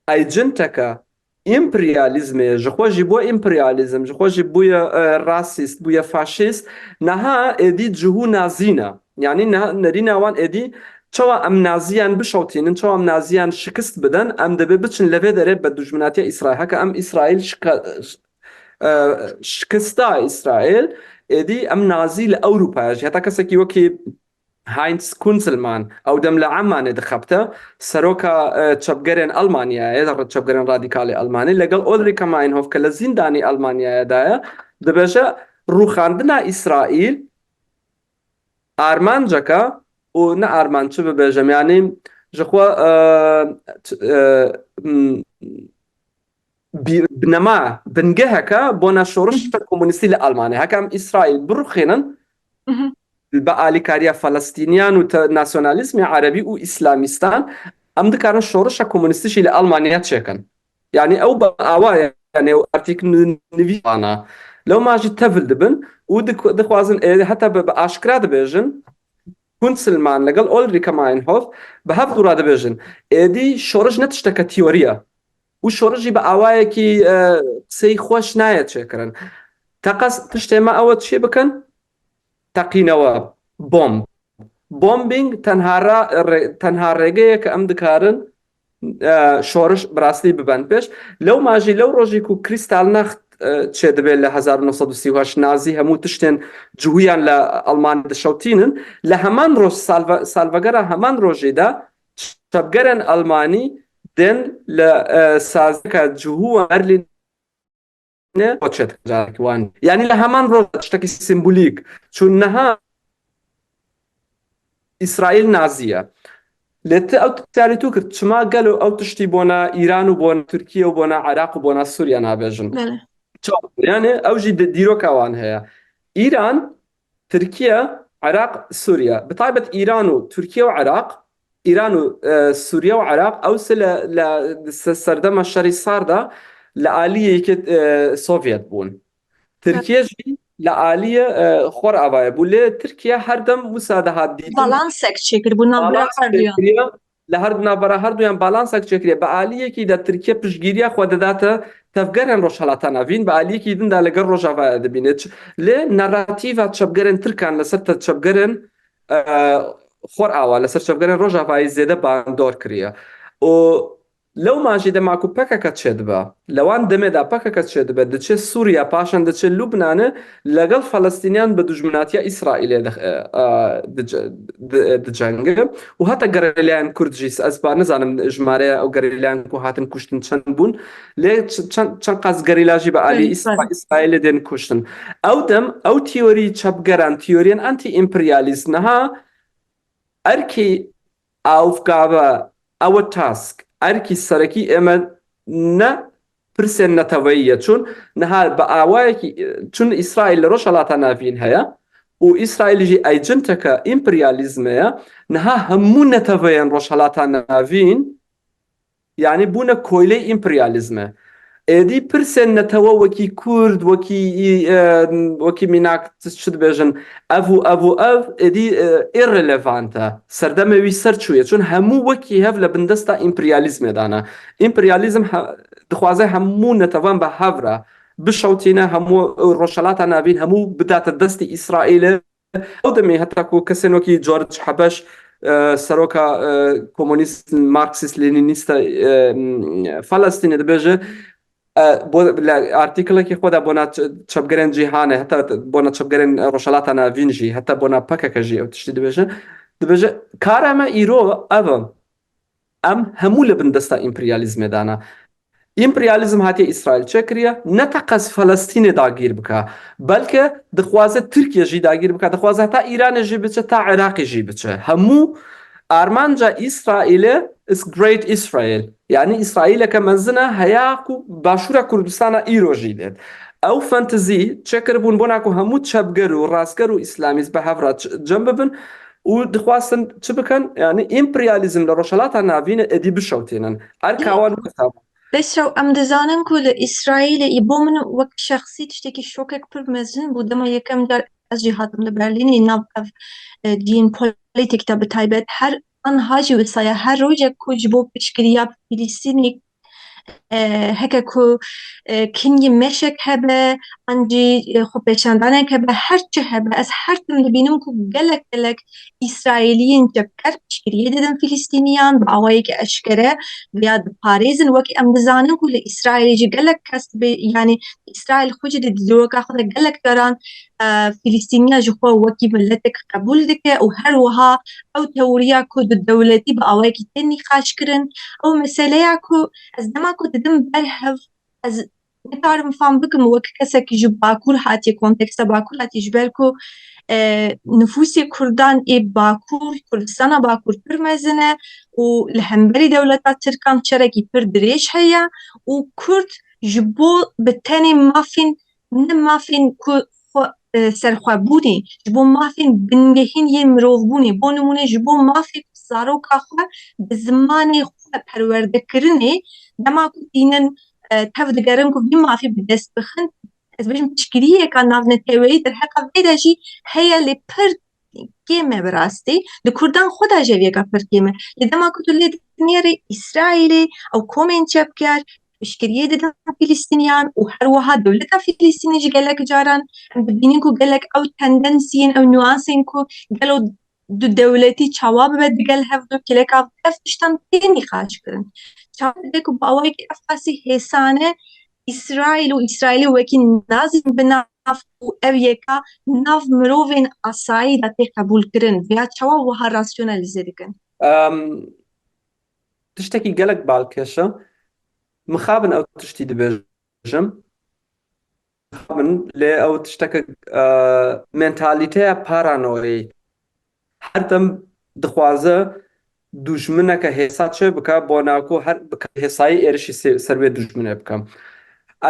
agenteke împeryalîzmê ye, ji xwe jî bûye împeryalîzm, ji xwe jî bûye, e, rasîst, bûye faşîst, niha êdî cihû nazî ne. Yanî niha nerîna wan êdî çawa em naziyan bişewtînin, çawa em naziyan şikist bidin, em dibê biçin li vê derê bi dijminatiya Îsraîl. Heke em Îsraîl şika-, e, şikesta Îsraîl, êdî em nazî li Ewropaya jî, heta kesekî wekî Heinz Kunzelmann, ew dem li Emanê dixebite, seroka, e, çepgerên Almanyayê, çepgerên radîkalê Almanî, legel Ulrike Meinhof ke li zîndanî Almanyayê de ye, dibêje, rûxandina Îsraîl armanceke û ne armanc çi bibêjim, yanî ji xwe, e, ç-, e, m, bî-, binema, bingeheke bona şorişa komunîstî li Almanyayê. Heke em Îsraîl birûxînin, Mhm. bi alîkariya Felestîniyan û te-, nasyonalîzmê erebî û îslamîstan, em dikarin şorişa komunîstî jî li Almanya çêkin. Yanî ew bi awa ye, yanî ew artîk ni-, nivîsana. Lewma jî tevil dibin û dik-, dixwazin, ê, heta bi, bi aşkira dibêjin, Kunzelmann legel Ulrike Meinhof bi hev dû re dibêjin, êdî şoriş ne tişteke teorî ye. Û şoriş jî bi awayekî, e, qisey xweş nayê çêkirin. Teqez tiştê me ew e çi bikin? Teqînewe, bomb. Bombing tenha ra-, rê-, tenha rêge ye ke em dikarin, e, şoriş bi rastî bibin pêş. Lewma jî lew rojî ku Kristallnacht, e, çêdibe li hezar û neh sed û sî û heşt, Nazî hemû tiştên cihûyan li Almanyê dişewtînin, li heman roj, salve-, salvegera heman rojê de çepgerên Almanî tên li, e, saziyeka cihû Berlîn ne, o çet carekî wan. Yanî li heman roj tiştekî simbolîk. Çûn niha Îsraîl nazî ye. Lê tu ew tiştî tu kir, çima gelo ew tiştî bona Îran û bona Tirkiye û bona Iraq û bona Sûriye nabêjin? Belê. Çawa? Yani ew jî di dîroka wan heye. Îran, Tirkiye, Iraq, Sûriye. Bi taybet Îran û Tirkiye û Iraq, Îran û, e, Sûriye û Iraq, ew se le, le, se-, serdema şerî sar de li aliyê yekê, e, Sovyet bûn. Tirkiye jî li aliyê, e, xwe re avayê bû. Lê Tirkiye her dem wisa dihat dîtin. Balansek çêkiribû navbera Balans her duyan. çêkiriye. Li her navbera her duyan balansek çêkiriye. Bi aliyekî de Tirkiye piştgiriya xwe didate tevgerên Rojhelata Navîn, bi aliyekî din de li gel Rojavayê dibîne. Ç-, lê narratîva çepgerên Tirkan li ser te çepgerên, e, xwe re awa, li ser çepgerên Rojavayê zêde bandor kiriye. Û lewma jî dema ku P K K çêdibe, li wan demê de P K K çêdibe, diçe Sûriye, paşan diçe Lubnanê, legel Felestîniyan bi dijminatiya Îsraîlê di, e, e, dice-, di, dicenge. Û heta gerîlayan Kurd jî, ez ba nizanim jimareya ew gerîlayan ku hatin kuştin çend bûn, lê ç-, çend, çend qas gerîla jî bi alî Belê, Îsra-, belê. Îsraîlê tên kuştin. Ew dem, ew teorî çepgeran, teoriyên anti-împeryalîst niha erkî, Aufgabe, ew e task, erkî serekî ê me ne pirsên neteweyî ye. Çûn niha bi awayekî, çûn Îsraîl li Rojhelata Navîn heye û Îsraîl jî agenteke împeryalîzmê ye. Niha hemû neteweyên Rojhelata Navîn, yanî bûne koyleyê împeryalîzmê. Êdî pirsên netewe wekî Kurd, wekî, e, wekî mînak çi dibêjin, ev û ev û ev, êdî, e, irrelevant e. Serdemê wî ser çûye. Çûn hemû wekî hev li bindesta împeryalîzmê de ne. Împeryalîzm he-, dixwaze hemû netewan bi hev re bişewtîne, hemû Rojhelata Navîn, hemû bidate destê Îsraîlê. Ew demê heta ku kesên wekî George Habeş, e, seroka, e, komûnîst, marksîst, lenînîst e, m, Felestînê dibêje, e, bo-, li artîkilekî xwe de bona ç-, çepgerên cîhanê, heta bona çepgerên Rojhelata Navîn jî, heta bona P K K jî ew tiştî dibêje. Dibêje, kara me îro ev e. Em hemû li bin desta împeryalîzmê de ne. Împeryalîzm hatiye Îsraîl çêkiriye, ne teqez Felestînê dagîr bike, belke dixwaze Tirkiye jî dagîr bike, dixwaze heta Îranê jî biçe, ta Iraqê jî biçe. Hemû armanca Îsraîlê is Great Israel. Yanî Îsraîleke mezin e, heya ku Başûra Kurdistana îro jî dêt. Ew fantezî çêkiribûn bona ku hemû çepger û rastger û îslamîst bi hev re ç-, cem bibin û dixwastin çi bikin? Yanî împeryalîzm li Rojhelata Navînê êdî bişewtînin. Erka wan wisa bû. Beşrew, em dizanin ku li Îsraîlê, î bo min wek şexsî tiştekî şokek pir mezin bû. Dema yekem car ez jî hatim li Berlînê, nav ev, e, cîn polîtîk de bi taybet, her anha jî wisa ye. Her rojek ku ji bo piştgiriya Filistînê, e, heke ku, e, kiniyê meşek hebe, an jî, e, xwepêşandanek hebe, her çi hebe, ez her tim dibînim ku gelek gelek Îsraîliyên çepker piştgiriyê didin Filistîniyan, bi awayekî eşkere veya diparêzin. Wekî em dizanin ku li Îsraîlê jî gelek kes dibe, yanî Îsraîl xwe jî di dîroka xwe de gelek caran, e, Filistîniya ji xwe wekî miletek qebûl dike û her wiha ew teoriya ku di dewletî bi awayekî tê nîqaş kirin, ew meseleya ku ez dema ku didim ber hev, ez nikarim fam bikim wek kesek ji Bakur hatiye, konteksta Bakur hatiye, ji ber ku, e, nifûsê Kurdan ê Bakur, Kurdistana Bakur pir mezin e û li hemberî dewleta Tirkan çerekî pir dirêj heye û Kurd ji bo bi tenê mafên, ne mafên ku xwe, e, serxwebûnê, ji bo mafên bingehîn yên mirovbûnê, bo nimûne ji bo mafê ku zaroka xwe bi zimanê xwe perwerdekirinê, dema ku tînin, e, tev digerin ku vî mafê bi dest bixin, ez bêjim piştgiriyeka navneteweyî derheqa vê de jî heye, lê pir kêm e bi rastî. Li Kurdan xwe de jî ev yeka pir kêm e. Lê dema ku tu lê dinêrî Îsraîlê, ew komên çepker piştgiriyê didin Filistîniyan û her wiha dewleta Filistînê jî gelek caran em dibînin ku gelek ew tendensiyên, ew nuansên ku gelo du dewletî çawa bibe digel hev du kêleka ev tiştan tê nîqaş kirin. Çawa dibe ku bi awayekî ev qasî hêsane Îsraîl û Îsraîlî wekî nazîn bi nav û ev yeka nav mirovên asayî de tê qebûl kirin veya çawa wiha rasyonalîze dikin? Em, tiştekî gelek balkêş e. Mixabin ew tiştî dibêjim. Mixabin, lê ew tişteke, e, mentalîteya paranoyî. Her tim dixwaze dûjmineke hêsa çê bike, bona ku her bike hêsayî êrişî se-, ser wê dûjminê bike.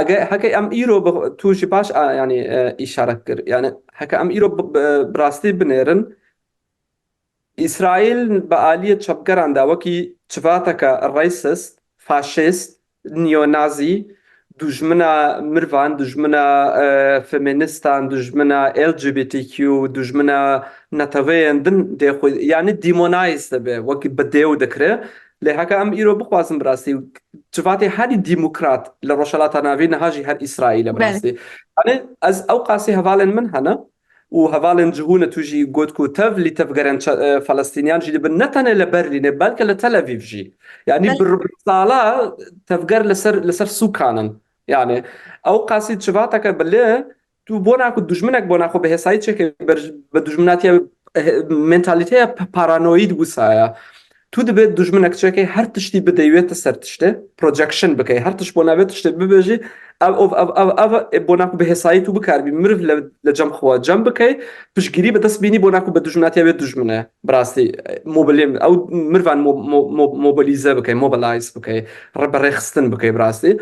Ege, heke em îro bi, tu jî baş, a, yanî, e, îşaret kir. Yanî, heke em îro bi, bi, bi rastî binêrin, Îsraîl bi aliyê çepgeran de wekî civateke racist, faşist, neo-nazî, dûjmina mirvan, dûjmina, e, feministan, dûjmina L G B T Q, dûjmina neteweyên din dê xwe, yanî demonize dibe, wekî bi dêw dikire. Lê heke em îro bixwazin bi rastî, civatê herî demokrat li Rojhilata Navîn niha jî her Îsraîl e bi Belê. rastî. Yanî ez ew qasî hevalên min hene, û hevalên cihû ne tu jî got ku tev lî tevgerên çe-, e, Felestîniyan jî dibin ne tenê li Berlînê, belke li Tel Avîv jî. Yanî Belê. bi, bi sala tevger li ser, li ser sûkan in. Yanî ew qasî civateke bilê, tu bona ku dûjminek bona xwe bi hêsayî çêke ber, bi dûjminatiya, e, mentalîteya p-, paranoyî di wisa ye. Tu dibê dûjminek çêke her tiştî bideyê te ser tiştê, projection bike, her tişt bona vê tiştê bibêjî, ev, ev, ev, ev, ev, e, bona ku bi hêsayî tu bikaribî, mirov le, le cem xwe cem bike, piştgirî bi dest bînî bona ku bi dûjminatiya wê dûjmine, bi rastî, e, mobilê, ew mirvan mo-, mo-, mo-, mobilize bike, mobilize bike, re-, bi rêxistin bike, bi rastî.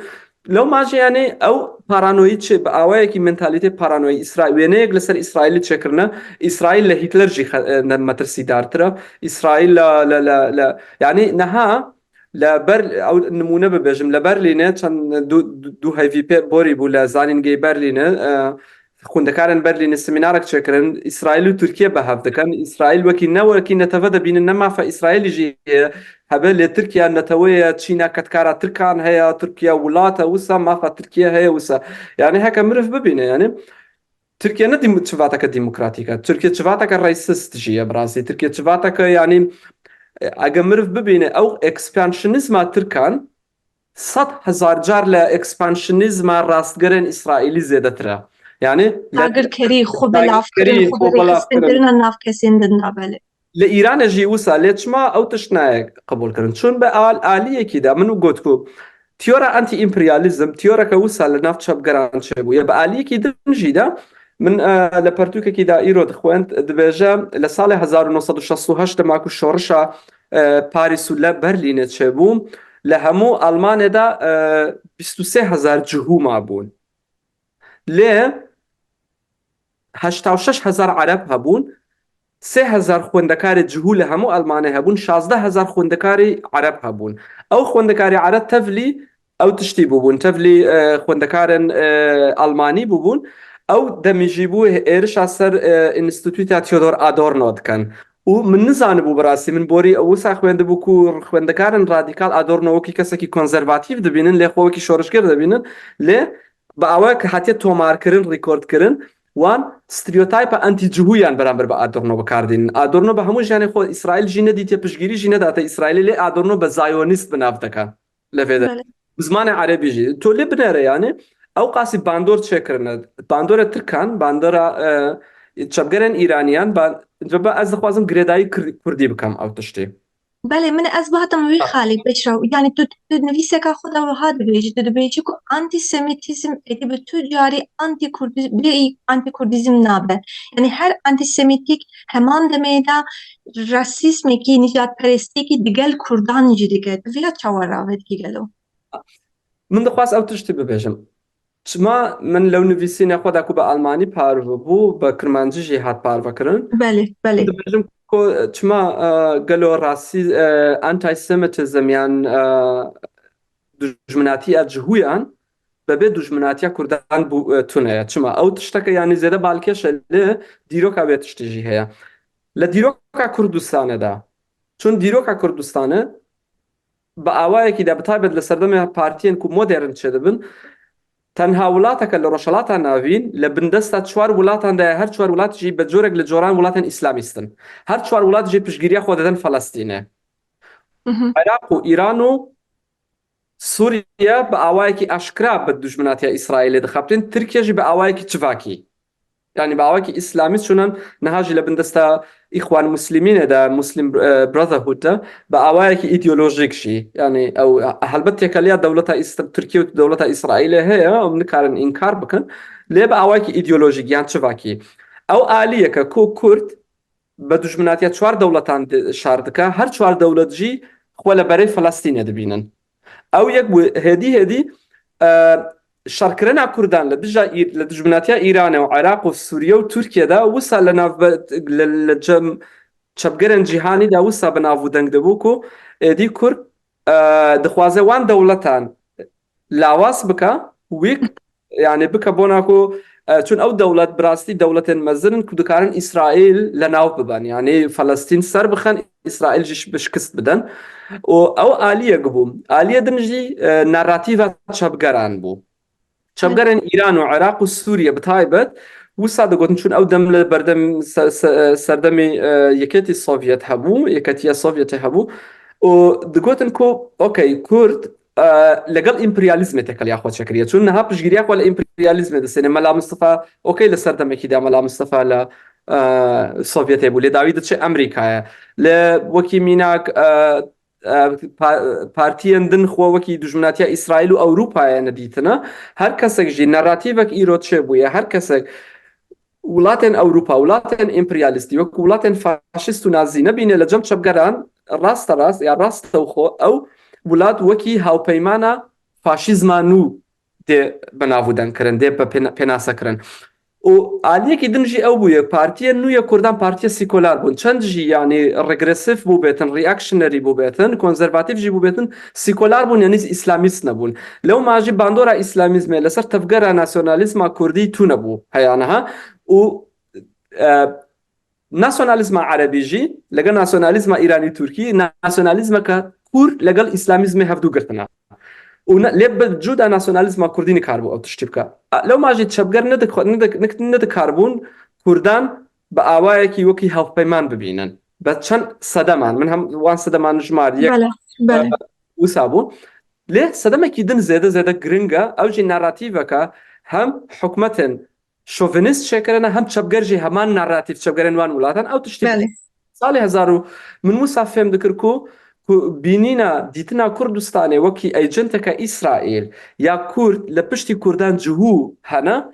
Lewma jî, yanî, ew paranoyî çi, bi awayekî mentalîtê paranoyî Îsra-, wêneyek li ser Îsraîlî çêkirine, Îsraîl li Hîtler jî xe-, e, ne metirsîdartir e. Îsraîl li, li, li, li, yanî, niha li Ber-, ew nimûne bibêjim, li Berlînê çend du, du, du heyvî pê borî bû li Zanîngehê Berlînê, e, xwendekarên Berlînê semînarek çêkirin, Îsraîl û Tirkiye bi hev dikin. Îsraîl wekî ne wekî netewê dibînin, ne mafa Îsraîlî jî heye. Hebe lê Tirkiye netewê ye, Çîna kedkara Tirkan heye, Tirkiye welat e, wisa mafa Tirkiye heye, wisa. Yanî heke mirov bibîne, yanî Tirkiye ne dîm-, çivateke demokratîk e. Tirkiye çivateke racist jî ye bi rastî. Tirkiye çivateke, yanî, e, eger mirov bibîne, ew ekspansyonîzma Tirkan sed hezar car li ekspansyonîzma rastgerên Îsraîlî zêdetir e. Yanî, li Dagirkerî, xwe belav kirin, dagirkerî, xwe xwe belav kirin. Rêxistin kirine nav kesên din de, belê. Li Îranê jî wisa, lê çima ew tişt nayê qebûl kirin? Çûn bi al-, aliyekî de, min got ku tiyora anti-împeryalîzm, tiyoreke wisa li nav çepgeran çêbûye. Bi aliyekî din jî de, min, e, li pertûkekî de îro dixwend, dibêje, li salê hezar û neh sed û şêst û heşt dema ku şorişa, e, Parîs û li Berlînê çêbû, li hemû Almanê de, e, bîst û sê hezar cihû mabûn. Lê heşta û şeş hezar Ereb hebûn, sê hezar xwendekarê cihû li hemû Almanê hebûn, şazdeh hezar xwendekarê Ereb hebûn. Ew xwendekarê Ereb tevlî ew tiştî bûbûn, tevlî, e, xwendekarên, e, Almanî bûbûn. Ew demî jî bû êrişa ser, e, Înstîtuta Theodor Adorno dikin. Û min nizanibû bi rastî, min borî wisa xwendibû ku xwendekarên radîkal Adorno wekî kesekî konservatîf dibînin, lê xwe wekî şorişger dibînin, lê bi awayek hatiye tomarkirin, rîkordkirin, wan stereotypa anti-cihûyan beramber bi Adorno bi kar dînin. Adorno bi hemû jiyanê xwe Îsraîl jî nedîtiye, piştgirî jî nedate Îsraîlê, lê Adorno bi Zayonîst bi nav dike. Levê de. Belê. Bi zimanê erebî jî. Tu lê binêre yani, ew qasî bandor çêkirine. Bandora Tirkan, bandora, e, çepgerên Îraniyan, ban-, ba ez dixwazim girêdayî kir-, kurdî bikem ew tiştê. Belê, min ez bihatim wî xalê, Beşra. Yani tu, tu nivîseka xwe de wiha dibêjî, tu dibêjî ku antisemitîzm êdî bi tu carî antikurdî-, bêyî antikurdîzm nabe. Yani her antisemitîk heman demê de rasîzmekî, nîjadperestiyekî digel kurdan jî dike. Tu vêya çawa rave dikî gelo? Min dixwest ew tiştî bibêjim. Çima min lew nivîsînê xwe de ku bi almanî parve bû, bi kirmancî jî hat parvekirin. Belê, belê. Dibêjim ku çima, e, gelo rasî-, e, antisemitizm yan, e, dujminatiya cihûyan bebê dujminatiya kurdan bû, e, tune ye. Çima? Ew tişteke yani zêde balkêş e, lê dîroka wê tiştî jî heye. Li dîroka Kurdistanê de. Çun dîroka Kurdistanê bi awayekî de bi taybet li serdemê partiyên ku modern çêdibin, tenha welateke li Rojhilata Navîn li bindesta çar welatan de ye, her çar welat jî bi corek li coran welatên îslamîst in. Her çar welat jî piştgiriya xwe didin Felestînê. Mhm. Iraq û Îran û Sûriye bi awayekî aşkira bi dijminatiya Îsraîlê dixebitîn, Tirkiye jî bi awayekî çivakî. Yani bi awayekî îslamîst çûnan niha jî li bindesta Îxwan Muslimînê de, Muslim, e, Brotherhood de, bi awayekî îdeolojîk jî. Yani ew, helbet têkeliya dewleta Îs-, Tirkiye û dewleta Îsraîlê heye, em nikarin înkar bikin. Lê bi awayekî îdeolojîk yan çivakî. Ew aliyeke ku Kurd bi dijminatiya çar dewletan di-, şer dike, her çar dewlet jî xwe li berê Felestînê dibînin. Ew yek bû, hêdî hêdî, e, şerkirina Kurdan li dija Î-, li dijminatiya Îranê û Iraq û Sûriye û Tirkiye de wisa li nav be-, li, li cem çepgerên cîhanî de wisa bi nav û deng de bû ku êdî Kurd, e, dixwaze wan dewletan lawas bike, wîk, yani bike bona ku, e, çun ew dewlet bi rastî dewletên mezin in ku dikarin Îsraîl li nav biben. Yani Felestîn ser bixin, Îsraîl jî şi-, şikist bidin. Û ew aliyek bû. Aliyê din jî, e, narratîva çepgeran bû. Çepgerên Îran û Iraq û Sûriye bi taybet wisa digotin, çun ew dem li berdem se-, se-, serdemê, e, Yekêtî Sovyet hebû, Yeketiya Sovyetê hebû. Û digotin ku, okey, Kurd, e, legel împeryalîzmê têkeliya xwe çêkiriye. Çun niha piştgiriya xwe li împeryalîzmê distêne. Mela Mistefa, okey, li ser demekî de Mela Mistefa li, e, Sovyetê bû. Lê dawî diçe Amerîkayê. Li wekî mînak, e, e, pa-, partiyên din xwe wekî dijminatiya Îsraîl û Ewropayê nedîtine. Her kesek jî narratîvek îro çêbûye. Her kesek welatên Ewropa, welatên împeryalîstî, wek welatên faşîst û nazî nebîne li cem çepgeran, rasterast ya rastewxo ew welat wekî hawpeymana faşîzma nû dê bi nav û deng kirin, dê bi pêna-, pênase kirin. Û aliyekî din jî ew bûye, partiyên nû yê Kurdan partiye sîkolar bûn. Çend jî, yanî, regresîf bû bêtin, reactionary bû bêtin, konservatîf jî bû bêtin, sîkolar bûn, yanî îslamîst nebûn. Lewma jî bandora îslamîzmê li ser tevgera nasyonalîzma kurdî tune bû heya niha. Û, e, nasyonalîzma erebî jî legel nasyonalîzma îranî-tirkî, nasyonalîzmeke kûr legel îslamîzmê hevdû girtine. Û ne, lê bi cuda nasyonalîzma kurdî nikaribû ew tiştî bike. A, lewma jî çepger nedik-, nedik-, nedik-, nedikarbûn kurdan bi awayekî wekî hevpeyman bibînin. Bi çend sedeman, min hem wan sedeman jimar, yek, Bele, bele. e, wisa bû. Lê sedemekî din zêde zêde giring e, ew jî narratîveke hem hikûmetên şovinîst çêkirine, hem çepger jî heman narratîf çepgerên wan welatan ew tiştî Belê. Salê hezar û, min wisa fêm dikir ku, ku bînîna, dîtina Kurdistanê wekî agenteke Îsraîl ya Kurd li piştî Kurdan cihû hene,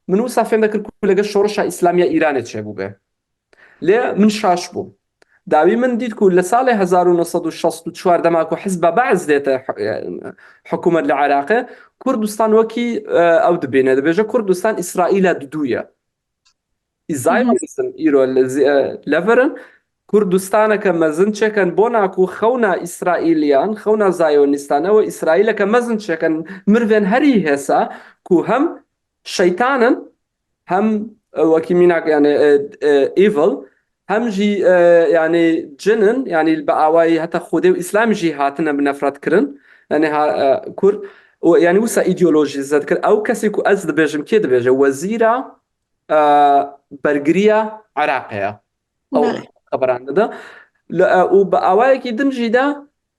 min wisa fêm dikir ku legel şorişa Îslamî ya Îranê çêbûbe. Lê min şaş bûm. Dawî min dît ku li salê hezar û neh sed û şast û çar dema ku Hizba Be'es dête hi-, hikûmet li Iraqê, Kurdistan wekî, e, ew dibêne, dibêje Kurdistan Îsraîla didû ye. Î Zionîstin îro li zi-, e, leverin Kurdistaneke mezin çêken bona ku xewna Îsraîliyan, xewna Zionîstan ew e, Îsraîleke mezin çêken, mirvên herî hêsa ku hem şeytan in, hem, e, wekî mînak, yani, e, e, evil, hem jî, e, yanî cin in, yanî bi awayî heta Xwedê û Îslam jî hatine bi nefret kirin. Yanî ha, e, Kurd û yanî wisa îdeolojîze dikir. Ew kesê ku ez dibêjim, kê dibêje? Wezîra, e, bergiriya Iraqê ye. Ew Belê. xeberan dide. Li, e, û bi awayekî din jî de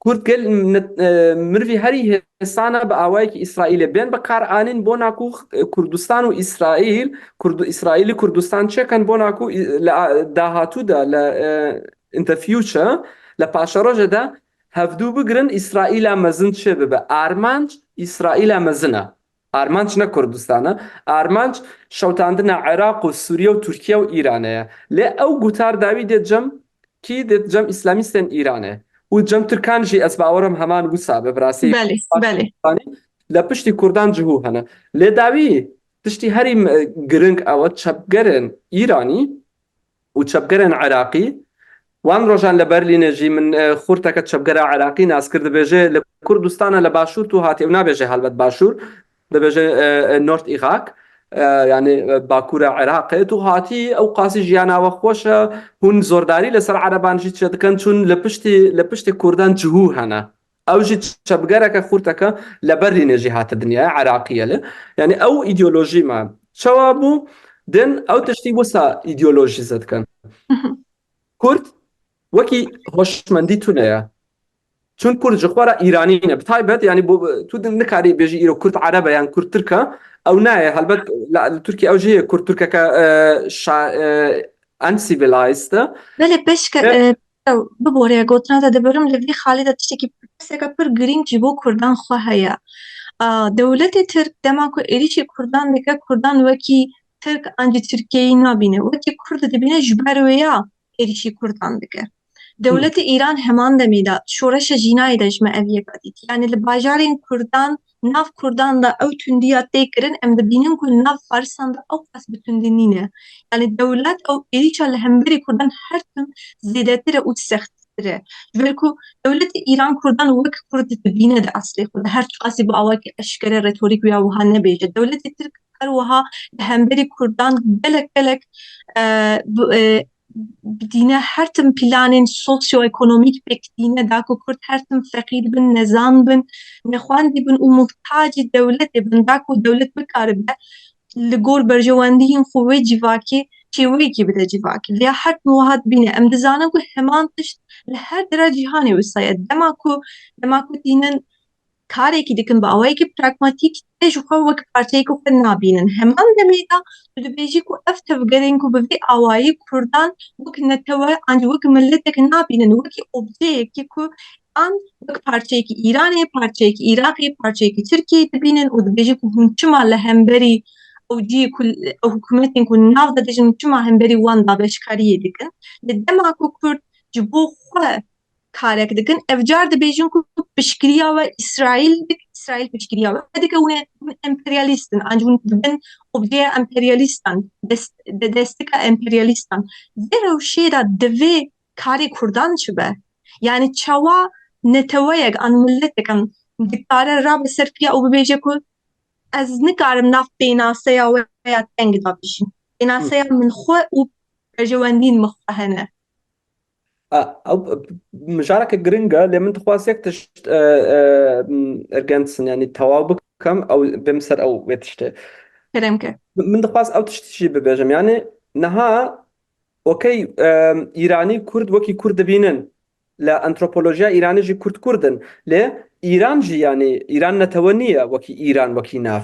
Kurd gel ne-, e, mirvî herî hêsan e bi awayekî Îsraîlê bên bi kar anîn bona ku, e, Kurdistan û Îsraîl, Kurd-, Îsraîlî Kurdistan çêkin bona ku, e, li a-, dahatû de, li, e, in the future, li paşerojê de hevdû bigirin Îsraîla mezin çê bibe. Armanc Îsraîla mezin e. Armanc ne Kurdistan e. Armanc şewtandina Iraq û Sûriye û Tirkiye û Îranê ye. Lê ew gutar dawî dê cem kî dê cem îslamîstên Îranê. Û cem Tirkan jî ez bawerim heman wisa be, bi rastî Belê, Kurdan belê. Îranî le piştî Kurdan cihû hene. Lê dawî tiştî herî, e, giring ew e, çepgerên Îranî û çepgerên Iraqî. Wan rojan li Berlînê jî min, e, xurteke çepgera Iraqî nas kir, dibêje li Kurdistana li Başûr tu hatî, ew nabêje helbet Başûr, dibêje, e, e, North Iraq, e, yanî, e, Bakûra Iraqê, tu hatî, ew qasî jiyana we xweş e, hûn zordarî li ser Ereban jî çêdikin, çûn li piştî, li piştî Kurdan cihû hene. Ew jî çepgereke xurteke li Berlînê jî hate dinyayê, Iraqî ye lê. Yanî ew îdeolojî me. Çawa bû? Din ew tiştî wisa îdeolojîze dikin. Kurd wekî hoşmendî tune ye. Çun Kurd ji xwe re Îranî ne. Bi taybet, yanî bu, tu din nikarî bêjî îro Kurd Ereb e yan Kurd Tirk e. Ew nayê. Helbet la, li Tirkiye ew jî heye Kurd Tirkeke, e, şa-, e, uncivilized e. Belê, pêşke, Ve e, ew, biborê gotina te dibirim, li vî xalî de tiştekî pirseke pir girîng ji bo Kurdan xwe heye. A, dewletê Tirk dema ku êrîşî Kurdan dike, Kurdan wekî Tirk an jî Tirkiyeyî nabîne. Wekî Kurd dibîne, ji ber wê ya êrîşî Kurdan dike. Dewletê Îran heman demê de, şoreşa Jînayê de ji me ev yeka dît. Yanî li bajarên Kurdan, nav Kurdan de ew tundiya tê kirin, em dibînin ku nav Farisan de ew qas bi tundî nîne. Yanî dewlet ew êrîşa li hemberî Kurdan her tim zêdetir e û sexttir e. Ji ber ku dewletê Îran Kurdan wek Kurd dibîne di eslê xwe de. Her çiqasî bi awakî eşkere retorîk ya wiha nebêje. Dewletê Tirk her wiha li hemberî Kurdan gelek gelek, e, bi, e, dîne her tim planên sosyoekonomîk pêk dîne, da ku Kurd her tim feqîr bin, nezan bin, nexwendî bin û muhtacî dewletê bin, da ku dewlet bikaribe li gor berjewendiyên xwe wê civakê çêweyekî bide civakê. Vêya her tim wiha dibîne. Em dizanin ku heman tişt li her dera cîhanê wisa ye. Dema ku, dema ku tînin karekî dikin bi awayekî pragmatîk, tê ji xwe wek parçeyekî xwe nabînin. Heman demê de tu dibêjî ku ev tevgerên ku bi vî awayî Kurdan wek netewe an jî wek miletek nabînin, wekî objeyekî ku an wek parçeyekî Îranê, parçeyekî Iraqê, parçeyekî Tirkiyeyê dibînin û dibêjî ku hûn çima li hemberî ew cihê ku, ew hikûmetên ku nav de dijin, çima hemberî wan dabeşkariyê dikin? Lê dema ku Kurd ji bo xwe karek dikin, ev car dibêjin ku piştgiriya we Îsraîl dik-, Îsraîl piştgiriya we dike, hûn ê, hûn emperyalîst in, an jî hûn dibin objeya emperyalîstan, dest-, de-, destika emperyalîstan. Vê rewşê de divê karê Kurdan çi be? Yanî çawa neteweyek an miletek an dikare rabe ser piya û bibêje ku ez nikarim nav pênaseya we ya teng de bijîm. Pênaseya min xwe û berjewendiyên min xwe hene. A, ew, mijareke giring e, lê min dixwest yek tişt, e, e, m, ergänzen, yanî tewaw bikim, ew bêm ser ew wê tiştê. Kerem ke. Min dixwest ew tiştî jî bibêjim. Yanî niha, okey, e, Îranî Kurd wekî Kurd dibînin. Li antropolojiya Îranî jî Kurd Kurd in. Lê Îran jî, yanî Îran netewe niye wekî Îran, wekî nav.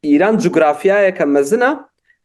Îran cografyayeke mezin e,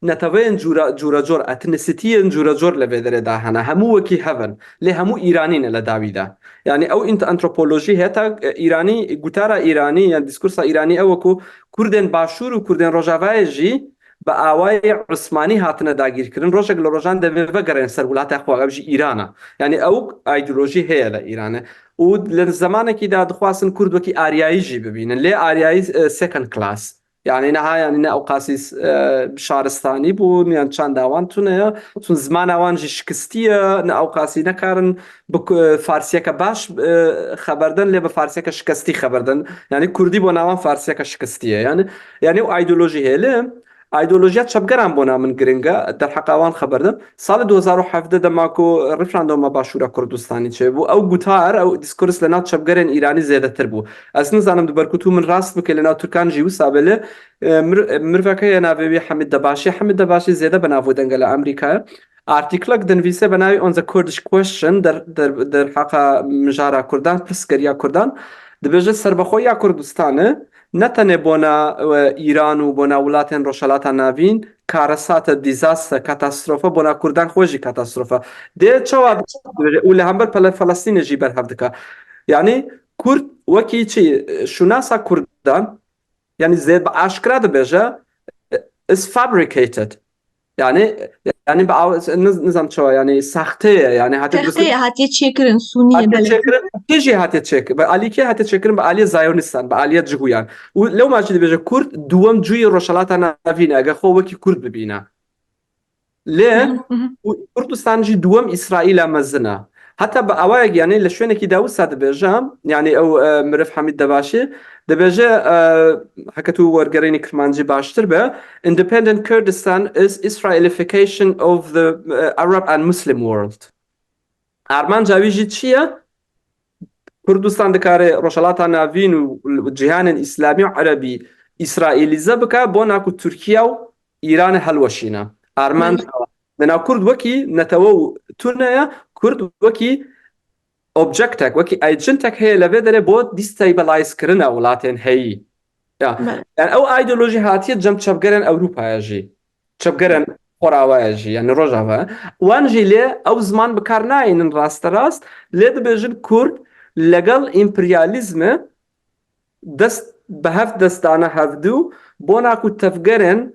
neteweyên cûra-, cûrecor, etnisîtiyên cûrecor li vê derê de hene. Hemû wekî hev in. Lê hemû Îranî ne li dawî de. Yanî ew int-, antropolojî heta, e, Îranî, gotara Îranî, yan dîskursa Îranî ew e ku Kurdên Başûr û Kurdên Rojavayê jî bi awayê Usmanî hatine dagîrkirin. Rojek li rojan de vê vegerin ser wilata xwe, ev jî Îran e. Yanî ew îdeolojî heye li Îranê. Û li zemanekî de dixwastin Kurd wekî Aryayî jî bibînin. Lê Aryayî, e, second class. Yanî niha, yanî ne ewqasî, e, şaristanî bûn, yan çanda wan tune ye. Çun zimana wan jî şikistî ye, ne ewqasî nekarin bi ku-, farsiyeke baş, e, xeber din, lê bi farsiyeke şikestî xeber din. Yanî kurdî bona wan farsiyeke şikestî ye. Yanî, yanî ew îdeolojî heye. Lê Îdeolojiya çepgeran bona min giring e, derheqa wan xeber dim. Salê du hezar û hevdeh dema ku referanduma Başûra Kurdistanî çêbû, ew gutar, ew diskurs li nav çepgerên Îranî zêdetir bû. Ez nizanim, di ber ku tu min rast bike, li nav Tirkan jî wisa be, lê, e, mir-, mirvek heye navê wî Hemîd Debaşî. Hemîd Debaşî zêde bi nav û deng e li Amerîkayê. Artîklek dinivîse bi navê On the Kurdish Question, der-, der-, derheqa mijara Kurdan, pirsgeriya Kurdan. Dibêje serbexweyiya Kurdistanê ne tenê bona, e, Îran û bona welatên Rojhelata Navîn karesat e, disaster, katastrofe, bona Kurdan xwe jî katastrofe. Dê çawa dibêje û li hember Pele-, Felestînê jî berhev dike. Yanî Kurd wekî çi, şûnasa Kurdan, yanî zê bi aşkira dibêje, is fabricated. Yani, yani bi aw-, niz-, nizam çawa, yani saxte ye, yani hatiye Saxte ye, hatiye çêkirin, sûnî ye, hatiye belê. Çêkirin, kê jî hatiye çêk-, bi alî kê hatiye çêkirin, bi aliyê Zionistan, bi aliyê Cihuyan. Û lewma jî dibêje Kurd duwem cuyê Rojhelata Navîn e, eger xwe wekî Kurd bibîne. Lê Hı hı, hı hı. Ku-, Kurdistan jî duwem Îsraîla mezin e. Heta bi awayek, yani li şwênekî de wisa dibêje, yani ew, e, miriv Hemîd Debaşî, dibêje, e, heke tu wergerînî kirmancî baştir be, Independent Kurdistan is Israelification of the, e, Arab and Muslim world. Armanca wî jî çi ye? Kurdistan dikare Rojhelata Navîn û cîhanên Îslamî û Erebî Îsraîlîze bike, bona ku Tirkiye û Îranê helweşîne. Armanc Belê. Dina Kurd wekî netewe û tune ye, Kurd wekî objektek, wekî agentek heye li vê derê bo destabilize kirina welatên heyî. Ya. Belê. Yani ew îdeolojî hatiye cem çepgerên Ewropaya jî. Çepgerên xwerawaya jî, yani Rojava. Wan jî lê ew ziman bi kar nayînin rasterast, lê dibêjin Kurd legel împeryalîzmê dest bi hev dest dane hevdû, bona ku tevgerên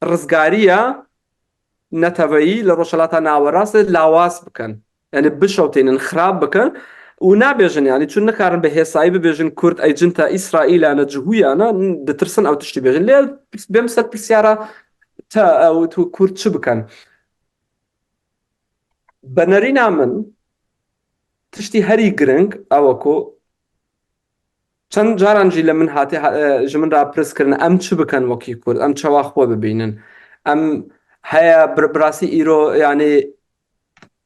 rizgariya neteweyî li Rojhelata Nawerastê lawaz bikin. Yani bişewtînin, xirab bikin û nabêjin, yani çun nikarin bi hêsayî bibêjin Kurd agenta Îsraîla ne, Cihûya ne, ditirsin ew tiştî bêjin. Lê bêm ser pirsyara te, ew tu Kurd çi bikin? Bi nerîna min tiştî herî giring ew e ku çend caran jî li min hate, ha-, e, ji min re pirs kirin, em çi bikin wekî Kurd, em çawa xwe bibînin? Em heye bir-, birasî îro, yani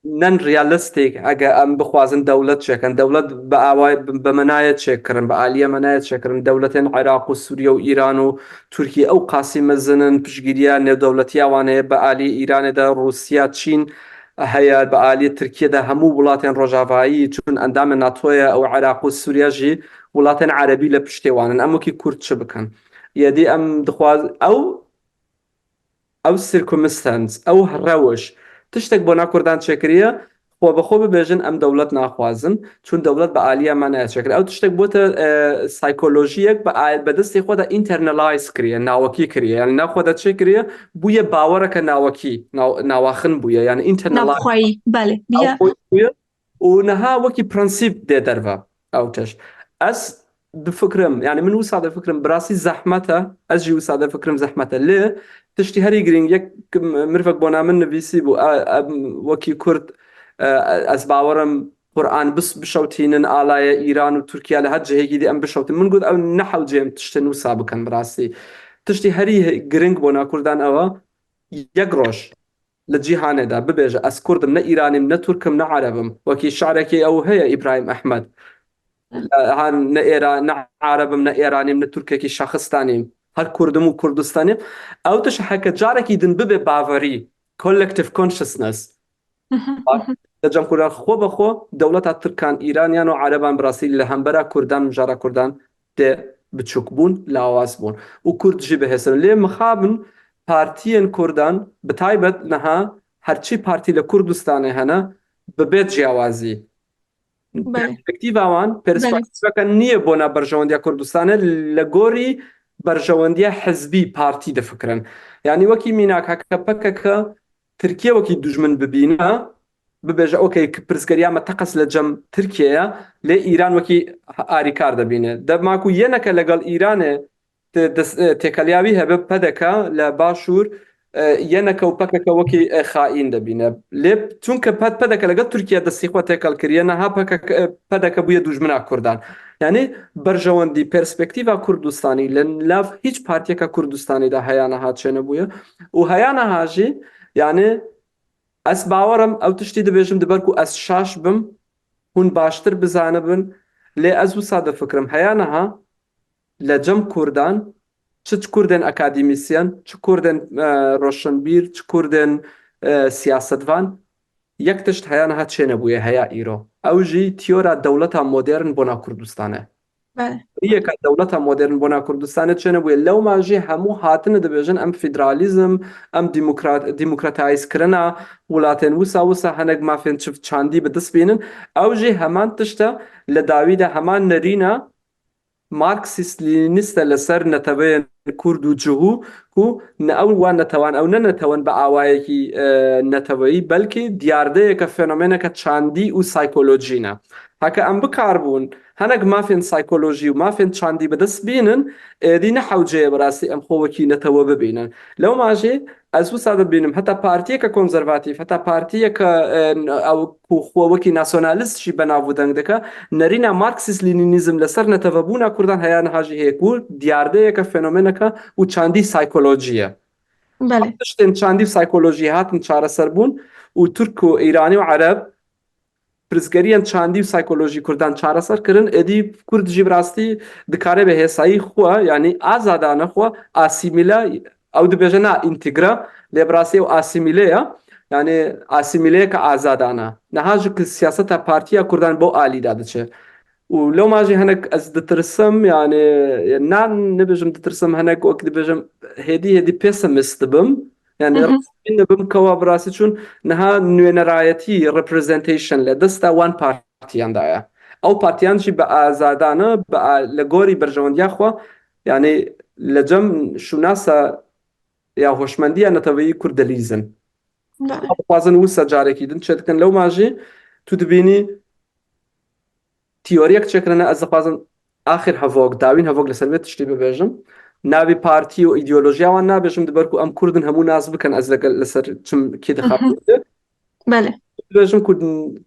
nen realîstîk, ege em bixwazin dewlet çêkin, dewlet bi awayê, bi, bi menayê çêkirin, bi aliyê menayê çêkirin, dewletên Iraq û Sûriye û Îran û Tirkiye ew qasî mezin in, piştgiriya nêwdewletiya wan heye, bi aliyê Îranê de Rûsya, Çîn heye, bi aliyê Tirkiye de hemû welatên Rojavayî, çûn endamê NATO ye, ew Iraq û Sûriye jî welatên Erebî li piştê wan in. Em wekî Kurd çi bikin? Yedî em dixwaz-, ew, ew circumstance, ew rewiş, tiştek bona Kurdan çêkiriye, xwe bi xwe bibêjin, em dewlet naxwazin, çun dewlet bi aliyê me nayê çêkirin. Ew tiştek bote, e, psîkolojiyek bi a-, bi destê xwe de internalize kiriye, navekî kiriye. Yani nav xwe de çêkiriye, bûye bawereke navekî, nav-, nawaxin bûye. Yani internalize. Navxweyî, belê. Bûye. Navxweyî bûye. Û niha wekî prensîp dê derve ew tişt. Ez difikirim, yani min wisa difikirim, bi rastî zehmet e, ez jî wisa difikirim zehmet e. Lê tiştî herî girîng, yek mirvek bona min nivîsî bû, e, em wekî Kurd, e, ez bawerim Quran bis-, bişewtînin alayê Îran û Tirkiye, li her cihekî dî em bişewtin. Min got ew nehewce em tiştên wisa bikin bi rastî. Tiştî herî girîng bona Kurdan ew e, yek roj li cîhanê de bibêje, ez Kurd im, ne Îranî im, ne Tirk im, ne Ereb im. Wekî şi'rekî ew heye Îbrahîm Ehmed. Ha, ne Êra-, ne Ereb im, ne Îranî im, ne Tirkekî Şaxistanî im. Her Kurd im û Kurdistanî im. Ew tişt heke carekî din bibe bawerî, collective consciousness. Hı hı, hı hı. Li cem Kurdan xwe bi xwe dewleta Tirkan, Îraniyan û Ereban bi rastî li hembera Kurdan, mijara Kurdan tê biçûk bûn, lawaz bûn. Û Kurd jî bihêsirin. Lê mixabin partiyên Kurdan, bi taybet niha herçî partî li Kurdistanê hene, bi bê ciyawazî. Belê. Perspektîfa wan, Belê. Perspektîfeke nî ye bona berjewendiya Kurdistanê, li gorî berjewendiya hizbî, partî difikirin. Yanî wekî mînak heke P K K Tirkiye wekî dijmin bibîne, bibêje, okey, ki pirsgeriya me teqez li cem Tirkiye ye, lê Îran wekî arîkar dibîne. Dema ku yeneke legel Îranê te-, des-, e, têkeliya wî hebe, P D K li Başûr, e, Y N K û P K K wekî, e, xaîn dibîne. Lê çunke P-, P D K legel Tirkiye destî xwe têkil kiriye, niha P K K, e, P D K bûye dûjmina Kurdan. Yanî berjewendî, perspektîfa Kurdistanî li nav hîç partiyeke Kurdistanî de heya niha çênebûye. Û heya niha jî, yanî ez bawer im, ew tiştî dibêjim, di ber ku ez şaş bim, hûn baştir bizanibin, lê ez wisa difikirim. Heya niha li cem Kurdan, çi, çi Kurdên akademîsyen, çi Kurdên, e, roşenbîr, çi Kurdên, e, siyasetvan, yek tişt heya niha çênebûye, heya îro. Ew jî tiyora dewleta modern bona Kurdistan e. Belê. Yeka dewleta modern bona Kurdistanê çênebûye. Lewma jî hemû hatine dibêjin, em federalîzm, em demokrat-, demokratayîzkirina welatên wisa wisa hinek mafên çiv çandî bi dest bînin. Ew jî heman tişt e, li dawî de heman nerîna Marksîst-Lenînîst e li ser neteweyên Kurd û Cihû, ku ne ew wan netewan, ew ne netewen bi awayekî, e, neteweyî, belkî diyardeyeke, fenomeneke çandî û saykolojî ne. Heke em bikarbûn hinek mafên saykolojî û mafên çandî bi dest bînin, êdî ne hewce ye bi rastî em xwe wekî netewe bibînin. Lewma jî ez wisa dibînim, heta partiyeke konservatîf, heta partiyeke, e, ew ku xwe wekî nasyonalîst jî benav û deng dike, nerîna Marksîst-Lenînîzm li ser netewebûna Kurdan heya niha jî heye ku diyardeyeke, fenomeneke û çandî saykolojî ye. Belê. Ew tiştên çandî û saykolojî hatin çareserbûn û Tirk û Îranî û Ereb pirsgeriyên çandî û saykolojî Kurdan çareser kirin, êdî Kurd jî bi rastî dikare bi hêsayî xwe, yanî azadane xwe asîmîle, ew dibêje na întegra, lê bi rastî ew asîmîle ye, yanî asîmîleyeke azadane. Niha jî ku siyaseta partiya Kurdan bo alî de diçe. Û lewma jî hinek ez ditirsim, yanî, na, nibêjim ditirsim, hinek wek dibêjim hêdî hêdî pesimîst dibim. Yanî Hı hı. rastî dibim kewa bi rastî çûn niha nûnerayetî, representation li desta wan partiyan de ye. Ew partiyan jî bi azadane, bi a-, li gorî berjewendiya xwe, yanî li cem şûnasa ya hoşmendiya neteweyî Kurd dilîzin. Belê. Ew dixwazin wisa carekî din çêdikin. Lewma jî tu dibînî teoriyek çêkirine, ez dixwazim axir hevok, dawîn hevok li ser vê tiştî bibêjim. Navê partî û îdeolojiya wan nabêjim, di ber ku em Kurd in hemû nas bikin, ez li, li ser çim kî Hı hı. dixapim. Belê. Dibêjim ku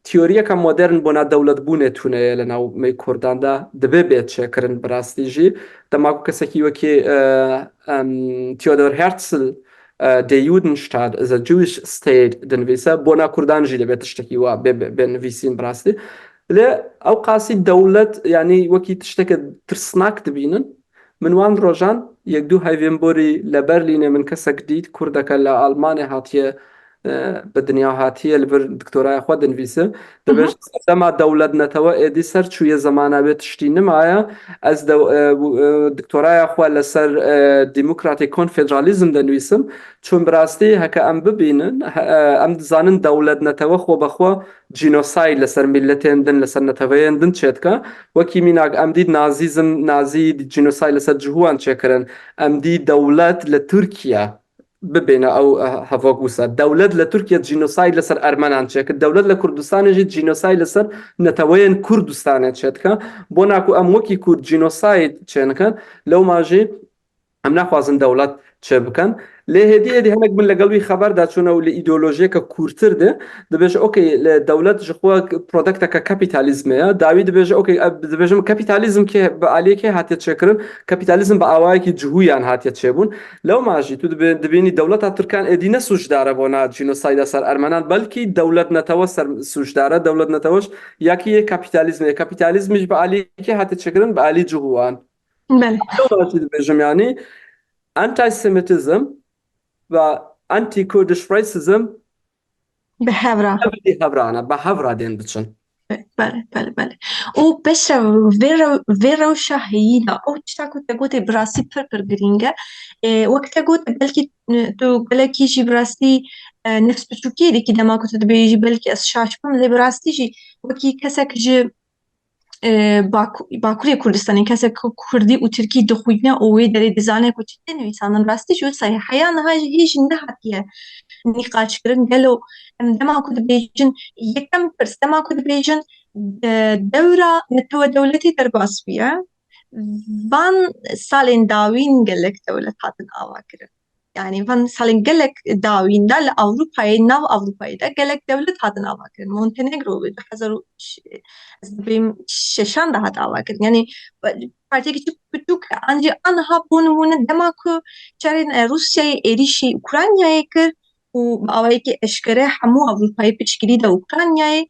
teoriyeke modern bona dewletbûnê tune ye li nav me Kurdan de, dibe bê çêkirin bi rastî jî. Dema ku kesekî wekî, e, em, Theodor Herzl, e, Der Judenstaat is a Jewish State dinivîse, bona Kurdan jî dibê tiştekî wa bê, bê, bê nivîsîn bi rastî. Lê ew qasî dewlet, yanî wekî tişteke tirsnak dibînin. Min wan rojan yek du heyvên borî li Berlînê min kesek dît, Kurdeke li Almanê hatiye, e, bi dinya hatiye, li vir doktoraya xwe dinivîse. Hı hı. Dibêje, serdema dewlet netewe êdî ser çûye, zemana wê tiştî nimaye. Ez de, e, û, e, doktoraya xwe li ser, e, demokratîk konfederalîzm de nivîsim. Çûn bi rastî heke em bibînin, he, e, em dizanin dewlet netewe xwe bi xwe cînosayd li ser miletên din, li ser neteweyên din çêdike. Wekî mînak em dît nazîzm, nazî cînosayd li ser cihûyan çêkirin. Em dît dewlet li Tirkiye bibêne ew, eh, hevok wisa. Dewlet li Tirkiye cînosayd li ser Ermenan çêkir. Dewlet li Kurdistanê jî cînosayd li ser neteweyên Kurdistanê çêdike. Bona ku em wekî Kurd cînosayd çênikin, lewma jî em naxwazin dewlet çêbikin. Lê hêdî hêdî hinek min legel wî xeber de çûne û li îdeolojiyeke kûrtir de dibêje, okey, li dewlet ji xwe produkteke kapîtalîzmê ye. Dawî dibêje, okey, e, dibêjim kapîtalîzm kê, bi aliyê kê hatiye çêkirin? Kapîtalîzm bi awayekî cihûyan hatiye çêbûn. Lewma jî tu dibe-, dibînî dewleta Tirkan êdî ne sûcdar e bona cînosayda ser Ermenan, belkî dewlet netewe ser sûcdar e. Dewlet neteweş ya kî yê kapîtalîzmê ye. Kapîtalîzmî jî bi aliyê kê hatiye çêkirin? Bi alî cihûyan. Belê. Lewma jî dibêjim, yanî antisemitizm ve anti-Kurdish racism Bi hev re. Ev dî hev re ne, bi hev re dên diçin. Belê, belê, belê. Û pêşre vê rew-, vê rewşa heyî de, ew tişta ku te gotê bi rastî pir, pir girîng e. Ê, wek te gotê, belkî, e, tu gelekî jî bi rastî, e, nefs biçûkiyê dikî dema ku tu dibêjî, belkî ez şaş bim, lê bi rastî jî wekî kesek ji e, Baku-, Bakurê Kurdistanê kesek ku Kurdî û Tirkî dixwîne û wê derê dizane ku çi tê nivîsandin, rastî jî wisa ye. Heya niha jî hê jî nehatiye nîqaşkirin. Gelo em dema ku dibêjin, yekem pirs, dema ku dibêjin, e, dewra netewe dewletê derbas bûye, van salên dawîn gelek dewlet hatin avakirin. Yani van salên gelek dawîn de li Ewropayê, nav Ewropayê de gelek dewlet hatin avakirin. Montenegro bi du hezar û ş-, ez dibêm şeşan de hat avakirin. Yani partiyekî çi biçûk e. Ancî aniha bo nimûne dema ku şerên, e, Rûsyayê êrîşî Ukraynayê kir û bi awayekî eşkere hemû Ewropayê piştgirî de Ukraynayê,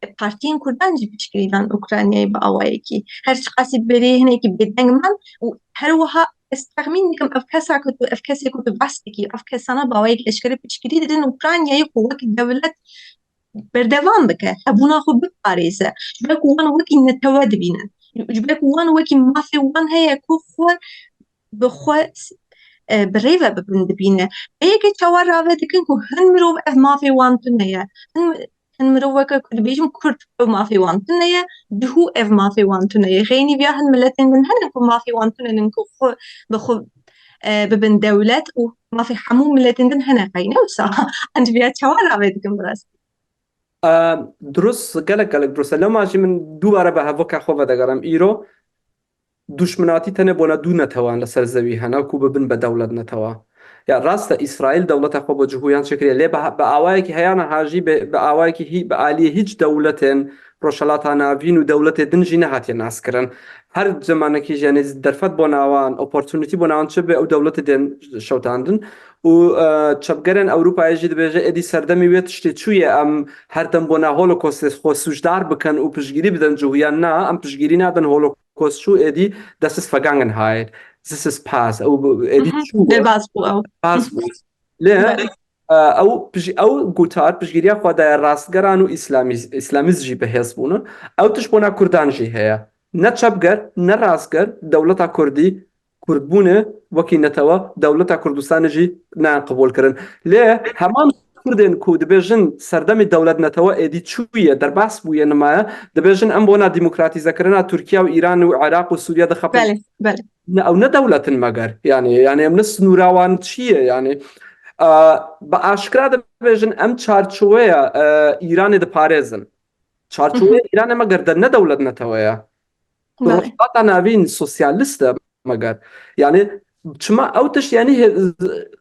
e, partiyên Kurdan jî piştgirî dan Ukraynayê bi awayekî. Her çiqasî berê hinekî bêdeng man û her wiha ez texmîn dikim ev kesa ku tu, ev kesê ku tu behs dikî, ev kesana bi awayekî eşkere piştgirî didin Ukraynayê ku wek dewlet berdewam bike, hebûna xwe biparêze. Ji ber ku wan wekî netewe dibînin. Ji ber ku wan wekî mafê wan heye ku xwe bi xwe, e, bi rê ve bibin dibîne. Vê yekê çawa rave dikin ku hin mirov ev mafê wan tune ye. Hin, hin mirov weke ku dibêjim Kurd ev mafê wan tune ye, cihû ev mafê wan tune ye. Xeynî viya hin miletên din hene ku mafê wan tune nin ku xwe bi xwe, e, bibin dewlet û mafê hemû miletên din hene xeyne wisa. Ancî viya çawa rave dikin bi rastî? Em, dirust, gelek, gelek dirust e. Lewma jî min dubare bi hevoka xwe vedegerim. Îro duşminatî tenê bona du netewan li ser zewî hene ku bibin be dewlet netewa. Ya rast e, Îsraîl dewleta xwe bo cihûyan çêkiriye, lê bi, bi awayekî heyana ha jî bi, bi awayekî hî, bi aliyê hîç dewletên Rojhelata Navîn û dewletê din jî nehatiye naskirin. Her zemanekî jî, yanî derfet bona wan, opportunîtî bona wan çi be, ew dewletê din şewtandin. Û, e, çepgerên Ewropayê jî dibêje, êdî serdemî wê tiştê çûye, em her dem bona Holokostê xwe sûcdar bikin û piştgirî bidin cihûyan. Na, em piştgirî nadin Holokost çû, êdî das ist Vergangenheit. This is past. Ew, êdî Mhm. çû. Derbas bû ew. Derbas bû. Lê, Belê. e, ew pij-, ew gotar piştgiriya xwe daye rastgeran û îslamîz-, îslamîst jî bi hêz bûne. Ew tişt bona Kurdan jî heye. Ne çepger, ne rastger dewleta Kurdî, Kurdbûne wekî netewe dewleta Kurdistanê jî nayên qebûl kirin. Lê heman Kurdên ku dibêjin serdemê dewlet netewe êdî çûye, derbas bûye, nimaye, dibêjin em bona demokratîzekirina Tirkiye û Îran û Iraq û Sûriye dixapin. Belê, belê. Ne, ew ne dewlet in meger. Yani, yani em ne sinûra wan çi ye? Yani, a, bi aşkira dibêjin em çarçoveya, e, Îranê diparêzin. Çarçoveya Îranê meger de ne dewlet netewe ye. Belê. Rojhilata Navîn sosyalist e meger. Yani, çima ew tişt, yani, he-,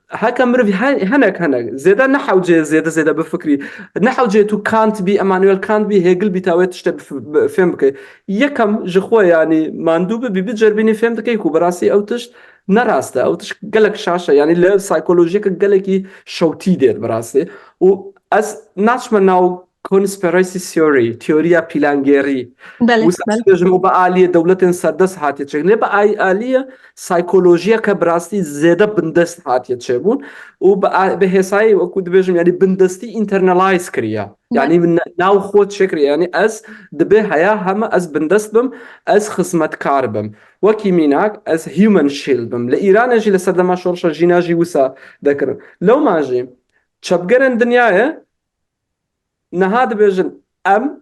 heke mirov he-, henek, henek zêde nehewce, zêde, zêde bifikrî. Nehewce tu Kant bî, Emmanuel Kant bî, Hegel bî, ta wê tiştê bif-, bi-, fêm bike. Yekem ji xwe, yani, mandû bibî, biceribînî fêm dikey ku bi rastî ew tişt ne rast e. Ew tişt gelek şaş e. Yani, li psikolojiyeke gelekî şewtî dê bi rastî. Û ez naçime nav conspiracy theory, teoriya pîlangêrî. Belê, Wisa belê. dibêjim û bi aliyê dewletên serdest hatiye çêkirin. Lê bi ay-, aliyê psikolojiyeke bi rastî zêde bindest hatiye çêbûn. Û bi a-, bi hêsayî, wekû dibêjim, yani bindestî internalize kiriye. Belê. Yani min nav xwe çêkiriye. Yani ez dibê heya heme ez bindest bim, ez xizmetkar bim. Wekî mînak ez human shield bim. Li Îranê jî li serdema şorşa jîna jî wisa dekirin. Lewma jî çepgerên dinyayê niha dibêjin, em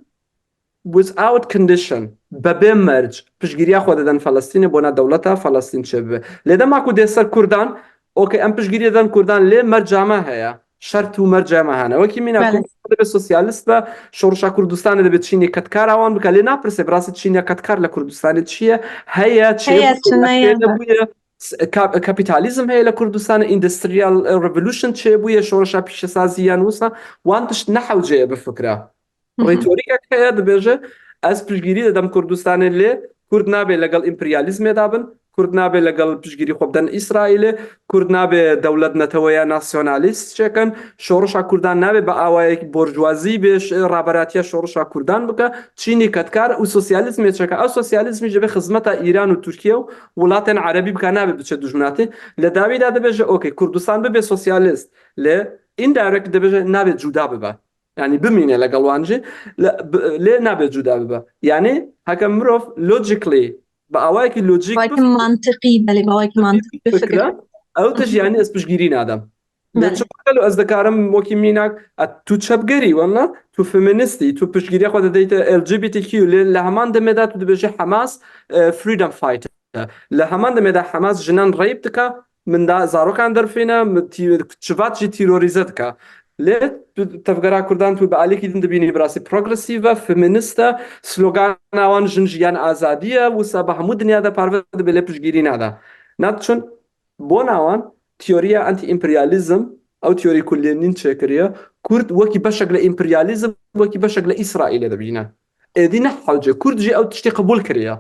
without condition, bebê merc, piştgiriya xwe didin Felestînê, bona dewleta Felestîn çêbibe. Lê dema ku dê ser Kurdan, okey, em piştgiriyê didin Kurdan, lê merca me heye. Şert û merca me hene. Wekî mîna Belê. Kurd dibe sosyalist be, şorişa Kurdistanê dibe çînê kedkara wan bike. Lê napirse, bi rastî çînê kedkar li Kurdistanê çi ye? Heye, çêbûye, Heye, çi ne ye, çênebûye. S-, ka-, kapîtalîzm heye li Kurdistanê, industrial, e, revolution çêbûye, şorişa pîşesazî yan wisa, wan tişt nehewce ye bifikre. Hı hı. Retorîkek heye dibêje, ez piştgirî didim Kurdistanê, lê Kurd nabe legel împeryalîzmê de bin, Kurd nabe legel piştgirî xwe bidin Îsraîlê, Kurd nabe dewlet neteweya nasyonalîst çêkin, şorişa Kurdan nabe bi awayekî borjuazî bê ş-, raberatiya şorişa Kurdan bike, çînî kedkar û sosyalîzmê çêke. Ew sosyalîzmî jî be xizmeta Îran û Tirkiye û welatên erebî bike, nabe biçe dijminatê. Li dawî de dibêje, okey, Kurdistan bibe sosyalîst, lê indirect dibêje nabe cuda bibe. Yani bimîne legel wan jî, le-, bi-, lê nabe cuda bibe. Yani heke mirov logically, bi awayekî logîk Belkî mantiqî, belê, bi awayekî mantiqî fikre, bifikire. Ew tişt, yani ez piştgirî nadim. Lê Belê. çi gelo ez dikarim wekî mînak, e, tu çepgerî, wela tu feministî, tu piştgiriya xwe dideyte L G B T Q, lê li heman demê de tu dibêjî Hamas, e, freedom fighter. Li heman demê de Hamas jinan rape dike, min da zarokan derfîne, min tî-, çivat jî tîrorîze dike. Lê tu tevgera Kurdan tu bi alîkî din dibînî, bi rastî progresîv e, feminist e, slogana wan jin jiyan azadî ye, wisa bi hemû dinya de parve dibe, lê piştgirî nade. Na çun bona wan teoriya anti-împeryalîzm, ew teorî ku Lênîn çêkiriye, Kurd wekî beşek li împeryalîzm, wekî beşek li Îsraîlê dibîne. Êdî ne hewce. Kurd jî ew tiştê qebûl kiriye.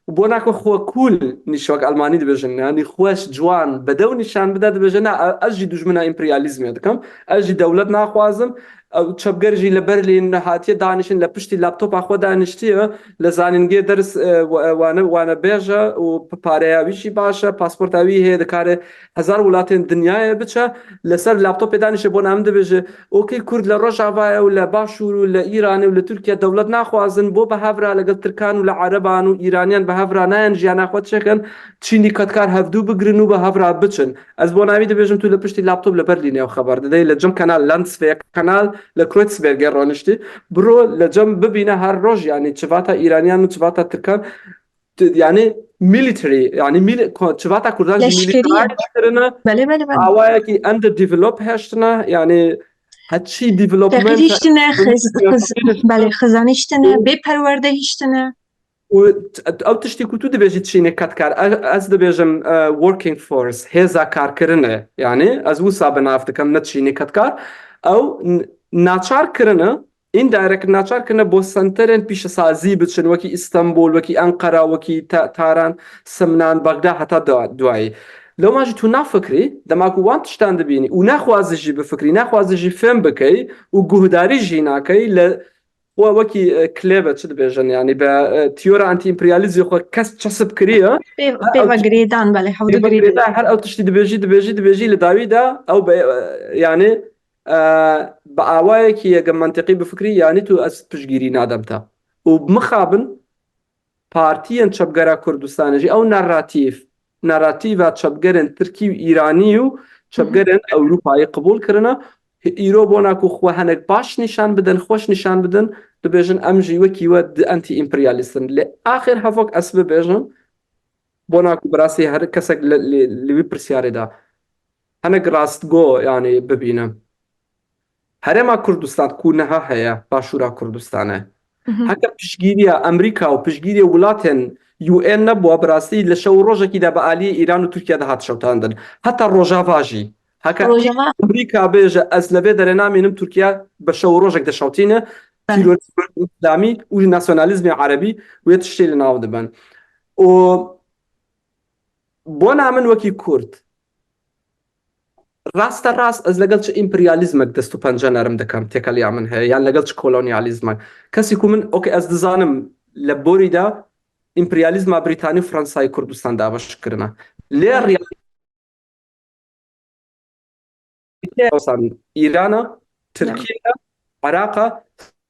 Û bona ku xwe cool nîş-, wek Almanî dibêjin, yanî xweş, ciwan, bedew nîşan bide, dibêje, na, e-, ez jî dijmina împeryalîzmê dikim, ez jî dewlet naxwazim. Ew çepger jî li Berlîn hatiye danişin, li piştî laptopa xwe daniştiye, li zanîngê ders, e, wa-, wane, wane bêje û p-, pareya wî jî baş e, pasporta wî heye, dikare hezar welatên dinyayê biçe, li ser laptopê danişe bona min dibêje, Okey, Kurd li Rojava ye û li Başûr û li Îranê û li Tirkiye dewlet naxwazin, bo bi hev re legel Tirkan û li Ereban û Îraniyan bi hev re nayên jiyana xwe çêkin, çînî kedkar hevdû bigirin û bi hev re biçin. Ez bona wî dibêjim, tu li piştî laptop li Berlînê ew xeber didey, li cem kanal Landswehr kanal li Kreuzbergê roniştî. Biro li cem bibîne her roj, yanî çivata Îraniyan û çivata Tirkan, t-, yanî military, yanî mil-, ko-, çivata Kurdan jî leşkerî ye. Militarize kirine, belê, belê, belê, awayekî underdevelop heştine, yanî heçî development, feqîr hiştine, xiz-, xiz-, belê, xizanî hiştine, û bê perwerde hiştine. Û t-, ew tiştî ku tu dibêjî çînê kedkar, e-, ez dibêjim, e, working force, hêza karkirinê, yanî ez wisa bi nav dikim, ne çînê kedkar. Ew n-, naçar kirine, indirect naçar kirine bo senterên pîşesazî biçin, wekî Îstanbul, wekî Enqera, wekî Ta-, Taran, Simnan, Bexda heta da-, duayî. Lewma jî tu nafikrî, dema ku wan tiştan dibînî û naxwazî jî bifikrî, naxwazî jî fêm bikey û guhdarî jî nakey, li xwe wekî, e, klêve çi dibêjin, yanî bi, e, tiyora anti-împeryalîzmê xwe kes çesip kiriye. Pê-, her ew pêva tişt-, girêdan, belê, hewdu pêva girêdan. Girêdan, her ew tiştî dibêjî, dibêjî, dibêjî, li dawî de ew be, e, yanî, e, bi awayekî yeke mentiqî bifikirî, yanî tu ez piştgirî nadim te. Û mixabin partiyên çepgera Kurdistanê jî ew narratîf, narratîfa çepgerên Tirkî û Îranî û çepgerên Ewropayê qebûl kirine. Îro bona ku xwe hinek baş nîşan bidin, xweş nîşan bidin, dibêjin em jî wekî we di-, anti-împeryalîst in. Lê axir hevok ez bibêjim, bona ku bi rastî her kesek li, li, li wî pirsyarê de hinek rastgo, yanî bibîne. Herêma Kurdistan ku niha heye, Başûra Kurdistanê. Hı hı. Heke piştgiriya Amerîka û piştgiriya welatên U N nebûwa, bi rastî li şew û rojekî de bi aliyê Îran û Tirkiye de hat şewitandin. Heta Rojava jî. Heke Rojava. Amerîka bêje, ez li vê derê namînim, Tirkiye bi şew û rojek de şewtîne, belê, terorîzmê îslamî û nasyonalîzmê erebî û yê tiştê li nav dibin. Û bona min wekî Kurd, raste rast ez legel çi împeryalîzmek dest û pence nerm dikim, têkeliya min heye, yan legel çi kolonyalîzmek. Kesî ku min, okey, ez dizanim li borî de împeryalîzma Brîtanî û Fransayê Kurdistan dabeş kirine. Lê, belê, real-, Îran e, Tirkiye ye, Iraq e,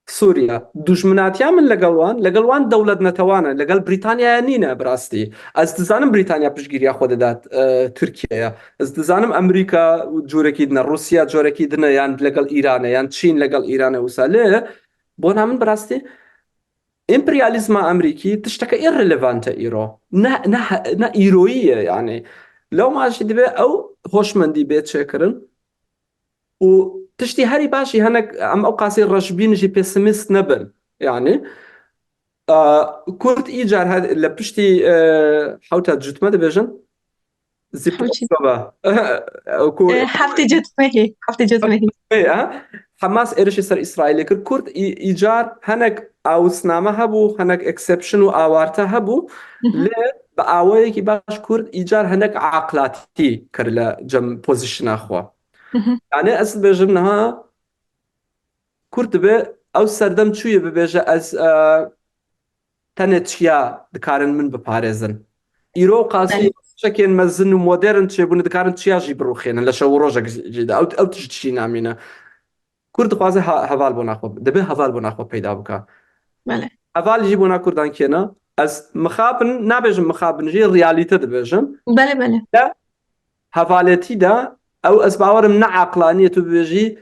Sûriye. Dijminatiya min legel wan, legel wan dewlet netewan e, legel Brîtanyaya nîne bi rastî. Ez dizanim Brîtanya piştgiriya xwe dide, e, Tirkiyeye. Ez dizanim Amerîka corekî din e, Rûsya corekî din e, yan legel Îran e, yan Çîn legel Îran e wisa. Lê bona min bi rastî împeryalîzma Amerîkî tişteke irrelevant e îro. Ne, ne, ne îroyî ye yanî. Lewma jî divê ew hoşmendî bê çêkirin. Û tiştî herî baş jî hinek em ew qasî reşbîn jî, pesimîst nebin. Yanî, e, Kurd îcar he-, li piştî, e, hewta cutme dibêjin. Zî Hewçî. Oktober. Ku E, heftê cutmehê, heftê cutmehê. Ê, ha? Hamas êrişî ser Îsraîlê kir. Kurd î-, îcar hinek awistname hebû, hinek exception û awarte hebû. Hı hı. Lê bi awayekî baş Kurd îcar hinek aqlatî kir li cem pozîsyona xwe. Hı hı. Yanî ez dibêjim niha Kurd dibe ew serdem çûye bibêje ez, e, tenê çiya dikarin min biparêzin. Îro qasî, belê, şekên mezin û modern çêbûne, dikarin çiya jî birûxênin, li şew û rojek jî de. Ew, ew tişt jî namîne. Kurd dixwaze ha-, heval bona xwe, dibe heval bona xwe peyda bike. Belê. Heval jî bona Kurdan kê ne? Ez mixabin nabêjim, mixabin jî realîte dibêjim. Belê, belê. Ya hevaletî de ew, ez bawerim ne aqlanî ye tu bibêjî,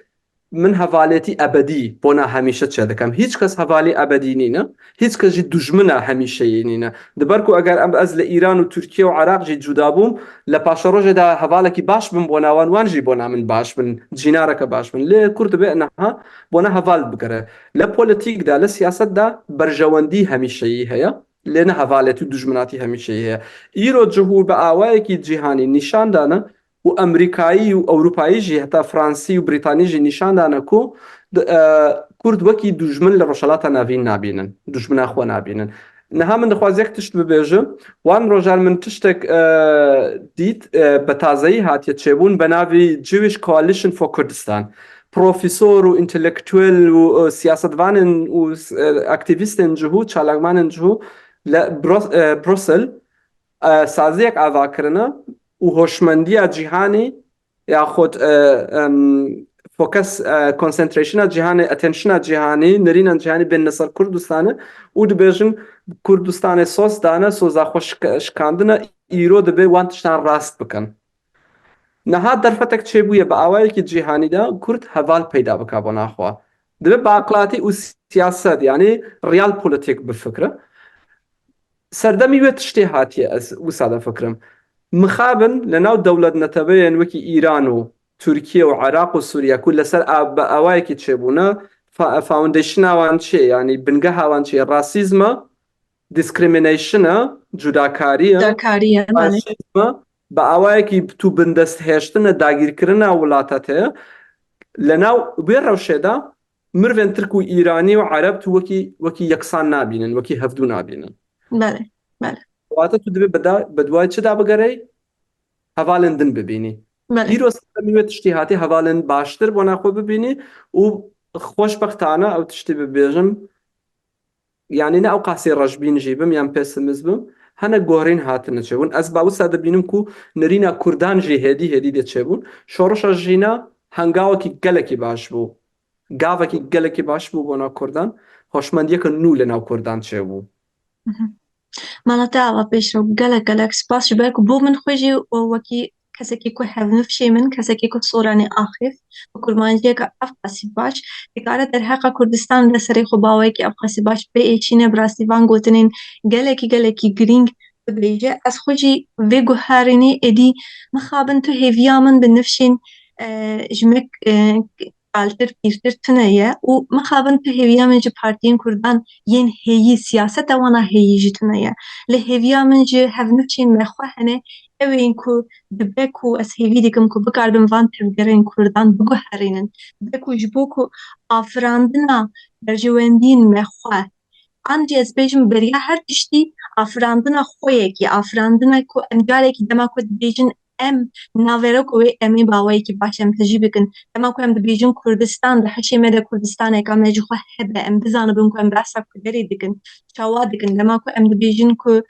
min hevaletî ebedî bona hemîşe çêdikim. Hîç kes hevalî ebedî nîne. Hîç kes jî dujmina hemîşeyî nîne. Di ber ku eger em, ez li Îran û Tirkiye û Iraq jî cuda bûm, li paşerojê de hevalekî baş bim bona wan, wan jî bona min baş bin, cînareke baş bin. Lê Kurd dibe niha bona heval bigere. Li polîtîk de, li siyaset de berjewendî hemîşeyî heye. Lê ne hevaletî û dujminatî hemîşeyî heye. Îro cihûr bi awayekî cîhanî nîşan dane û Amerîkayî û Ewropayî jî, heta Fransî û Brîtanî jî nîşan dane ku di, e, Kurd wekî dujmin li Rojhelata Navîn nabînin, dujmina xwe nabînin. Niha min dixwaz yek tişt bibêjim. Wan rojan min tiştek, e, dît, e, bi tazeyî hatiye çêbûn, bi navê Jewish Coalition for Kurdistan. Profesor û intelektuel û, e, siyasetvanên û, e, aktîvîstên cihû, çalakvanên cihû li Bro-, e, Brussel, e, saziyek ava kirine û hoşmendiya cîhanî yaxud, e, em, focus, e, concentrationa cîhanê, attentiona cîhanî, nirîna cîhanî bên li ser Kurdistanê û dibêjin Kurdistanê soz dane, soza xwe şik-, şikandine, îro dibe wan tiştan rast bikin. Niha derfetek çêbûye bi awayekî cîhanî de Kurd heval peyda bike bona xwe. Dibe bi aqlatî û siyaset, yanî realpolitik bifikre. Serdemî wê tiştê hatiye, ez wisa difikirim. Mixabin li nav dewletnetebeyên wekî Îran û Tirkiye û Iraq û Sûriye ku li ser a-, bi awayekî çêbûne, fa-, foundationa wan çi ye, yanî bingeha wan çi ye? Rasîzm e, discrimination e, cudakarî ye, Cudakarî ye, belê. Faşîzm e, bi awayekî tu bindesthêştine, dagîrkirina wilata te ye. Li nav wê rewşê de mirvên Tirk û Îranî û Ereb tu wekî, wekî yeksan nabînin, wekî hevdû nabînin. Belê, belê. Wate tu dibê bi da-, bi duayê çi da bigerey? Hevalên din bibînî. Belê. Îro serdemî wê tiştî hatî, hevalên baştir bona xwe bibînî û xweşbextane ew tiştî bibêjim, yanî ne ew qasî reşbîn jî bim yan pesimist bim, hinek guherîn hatine çêbûn. Ez ba wisa dibînim ku nirîna Kurdan jî hêdî hêdî dê çêbûn. Şoreşa Jîna hengawekî gelekî baş bû. Gavekî gelekî baş bû bona Kurdan. Hoşmendiyeke nû li nav Kurdan çêbû. Mhm. Mala te ava pêşro, gelek, gelek spas ji ber ku bo min xwe jî û wekî kesekî ku hevnifşê min, kesekî ku soranî axif, bi kurmanciyeke ev qasî baş, dikare derheqa Kurdistan de serê xwe baweyekî ev qasî baş bê êçîne, bi rastî van gotinên gelekî, gelekî girîng bibêje. Ez xwe jî vê guherînê êdî mixabin tu hêviya min bi nifşên, e, ji me, e, kaltir, pîrtir tune ye û mixabin tu hêviya min ji partiyên Kurdan yên hêyî, siyaseta wana hêyî jî tune ye. Lê hêviya min ji hevnifşên me xwe hene, ew ên ku dibe ku ez hêvî dikim ku bikaribin van tevgerên Kurdan biguherînin. Dibe ku ji bo ku afirandina berjewendiyên me xwe, an jî ez bêjim beriya her tiştî afirandina xwe yekî, afirandina ku em carekî dema ku dibêjin em navera ku wê em ê baweyekî baş em tijî bikin. Dema ku em dibêjin Kurdistan, di hişê me de Kurdistaneka me ji xwe hebe, em bizanibin ku em behsa ku derê dikin, çawa dikin. Dema ku em dibêjin ku,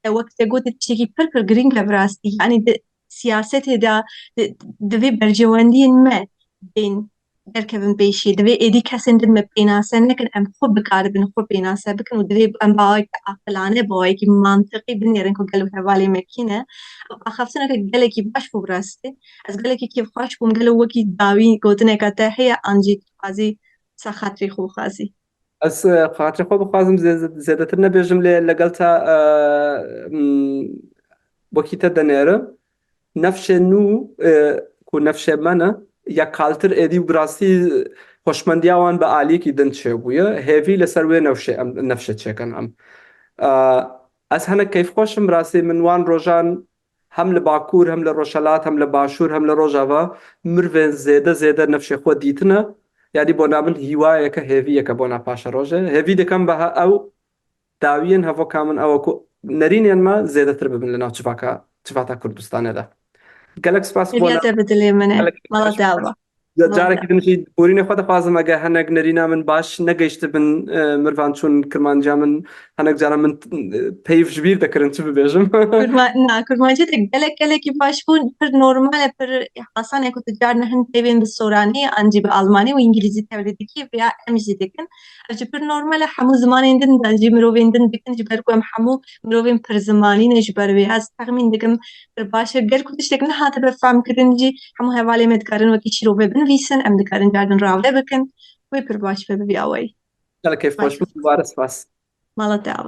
e, wek te gotî tiştekî pir pir girîng e bi rastî. Yanî di siyasetê de, di, divê berjewendiyên me bên derkevin pêşî. Divê êdî kesên din me pênase nekin, em xwe bikaribin xwe pênase bikin û divê em baweke aqilane, baweke mantiqî binêrin ku gelo hevalê me kî ne. Ew axaftineke gelekî baş bû bi rastî. Ez gelekî kêfxweş bûm, gelo wekî dawî gotineka te heye an jî dixwazî sa xatirî xwe bixwazî? Ez, e, xatirê xwe bixwazim zê-, zêdetir nebêjim, lê legel te, e, m, wekî te denêrim. Nefşê nû, e, ku nefşê me ne, ya kaltir êdî û bi rastî hoşmendiya wan bi aliyekî din çêbûye. Hêvî li ser wê nefşê em, nefşê çêkin em. E, ez hinek keyfxweş im, bi rastî min wan rojan hem li Bakur, hem li Rojhelat, hem li Başûr, hem li Rojava mirvên zêde zêde nefşê xwe dîtine. Yanî bona min hîwayeke, hêviyeke bona paşerojê. Hêvî dikim bi he-, ew dawiyên hevoka min ew e ku nerînên me zêdetir bibin li nav çivaka, çivata Kurdistanê de. Gelek spas. Hêviya bona te bi dilê min e. Gelek Mala spas. Te ava. Ya, Mala te carekî ava. Din jî borînê xwe dixwazim, eger hinek nerîna min baş negihiştibin, e, mirvan çûn kirmanciya min, hinek caran min, e, peyv ji bîr dekirin, çi bibêjim? Kurma-, na, kurmancî de gelek, gelekî baş bûn, pir normal e, pir asan e ku tu carna hin peyvên bi soranî, an jî bi almanî û îngilîzî tevlî dikî, vêya em jî dikin. Ev jî pir normal e, hemû zimanên din de jî mirovên din dikin, ji ber ku em hemû mirovên pirzimanî ne ji ber wê. Ez texmîn dikim pir baş e. Ger ku tiştek nehatibe femkirin jî, hemû hevalê me dikarin wekî çîrovê binivîsin, em dikarin cardin rave bikin. Wê pir baş be bi vî awayî. Gelek keyfxweş bû. Dubare spas. Mala te ava.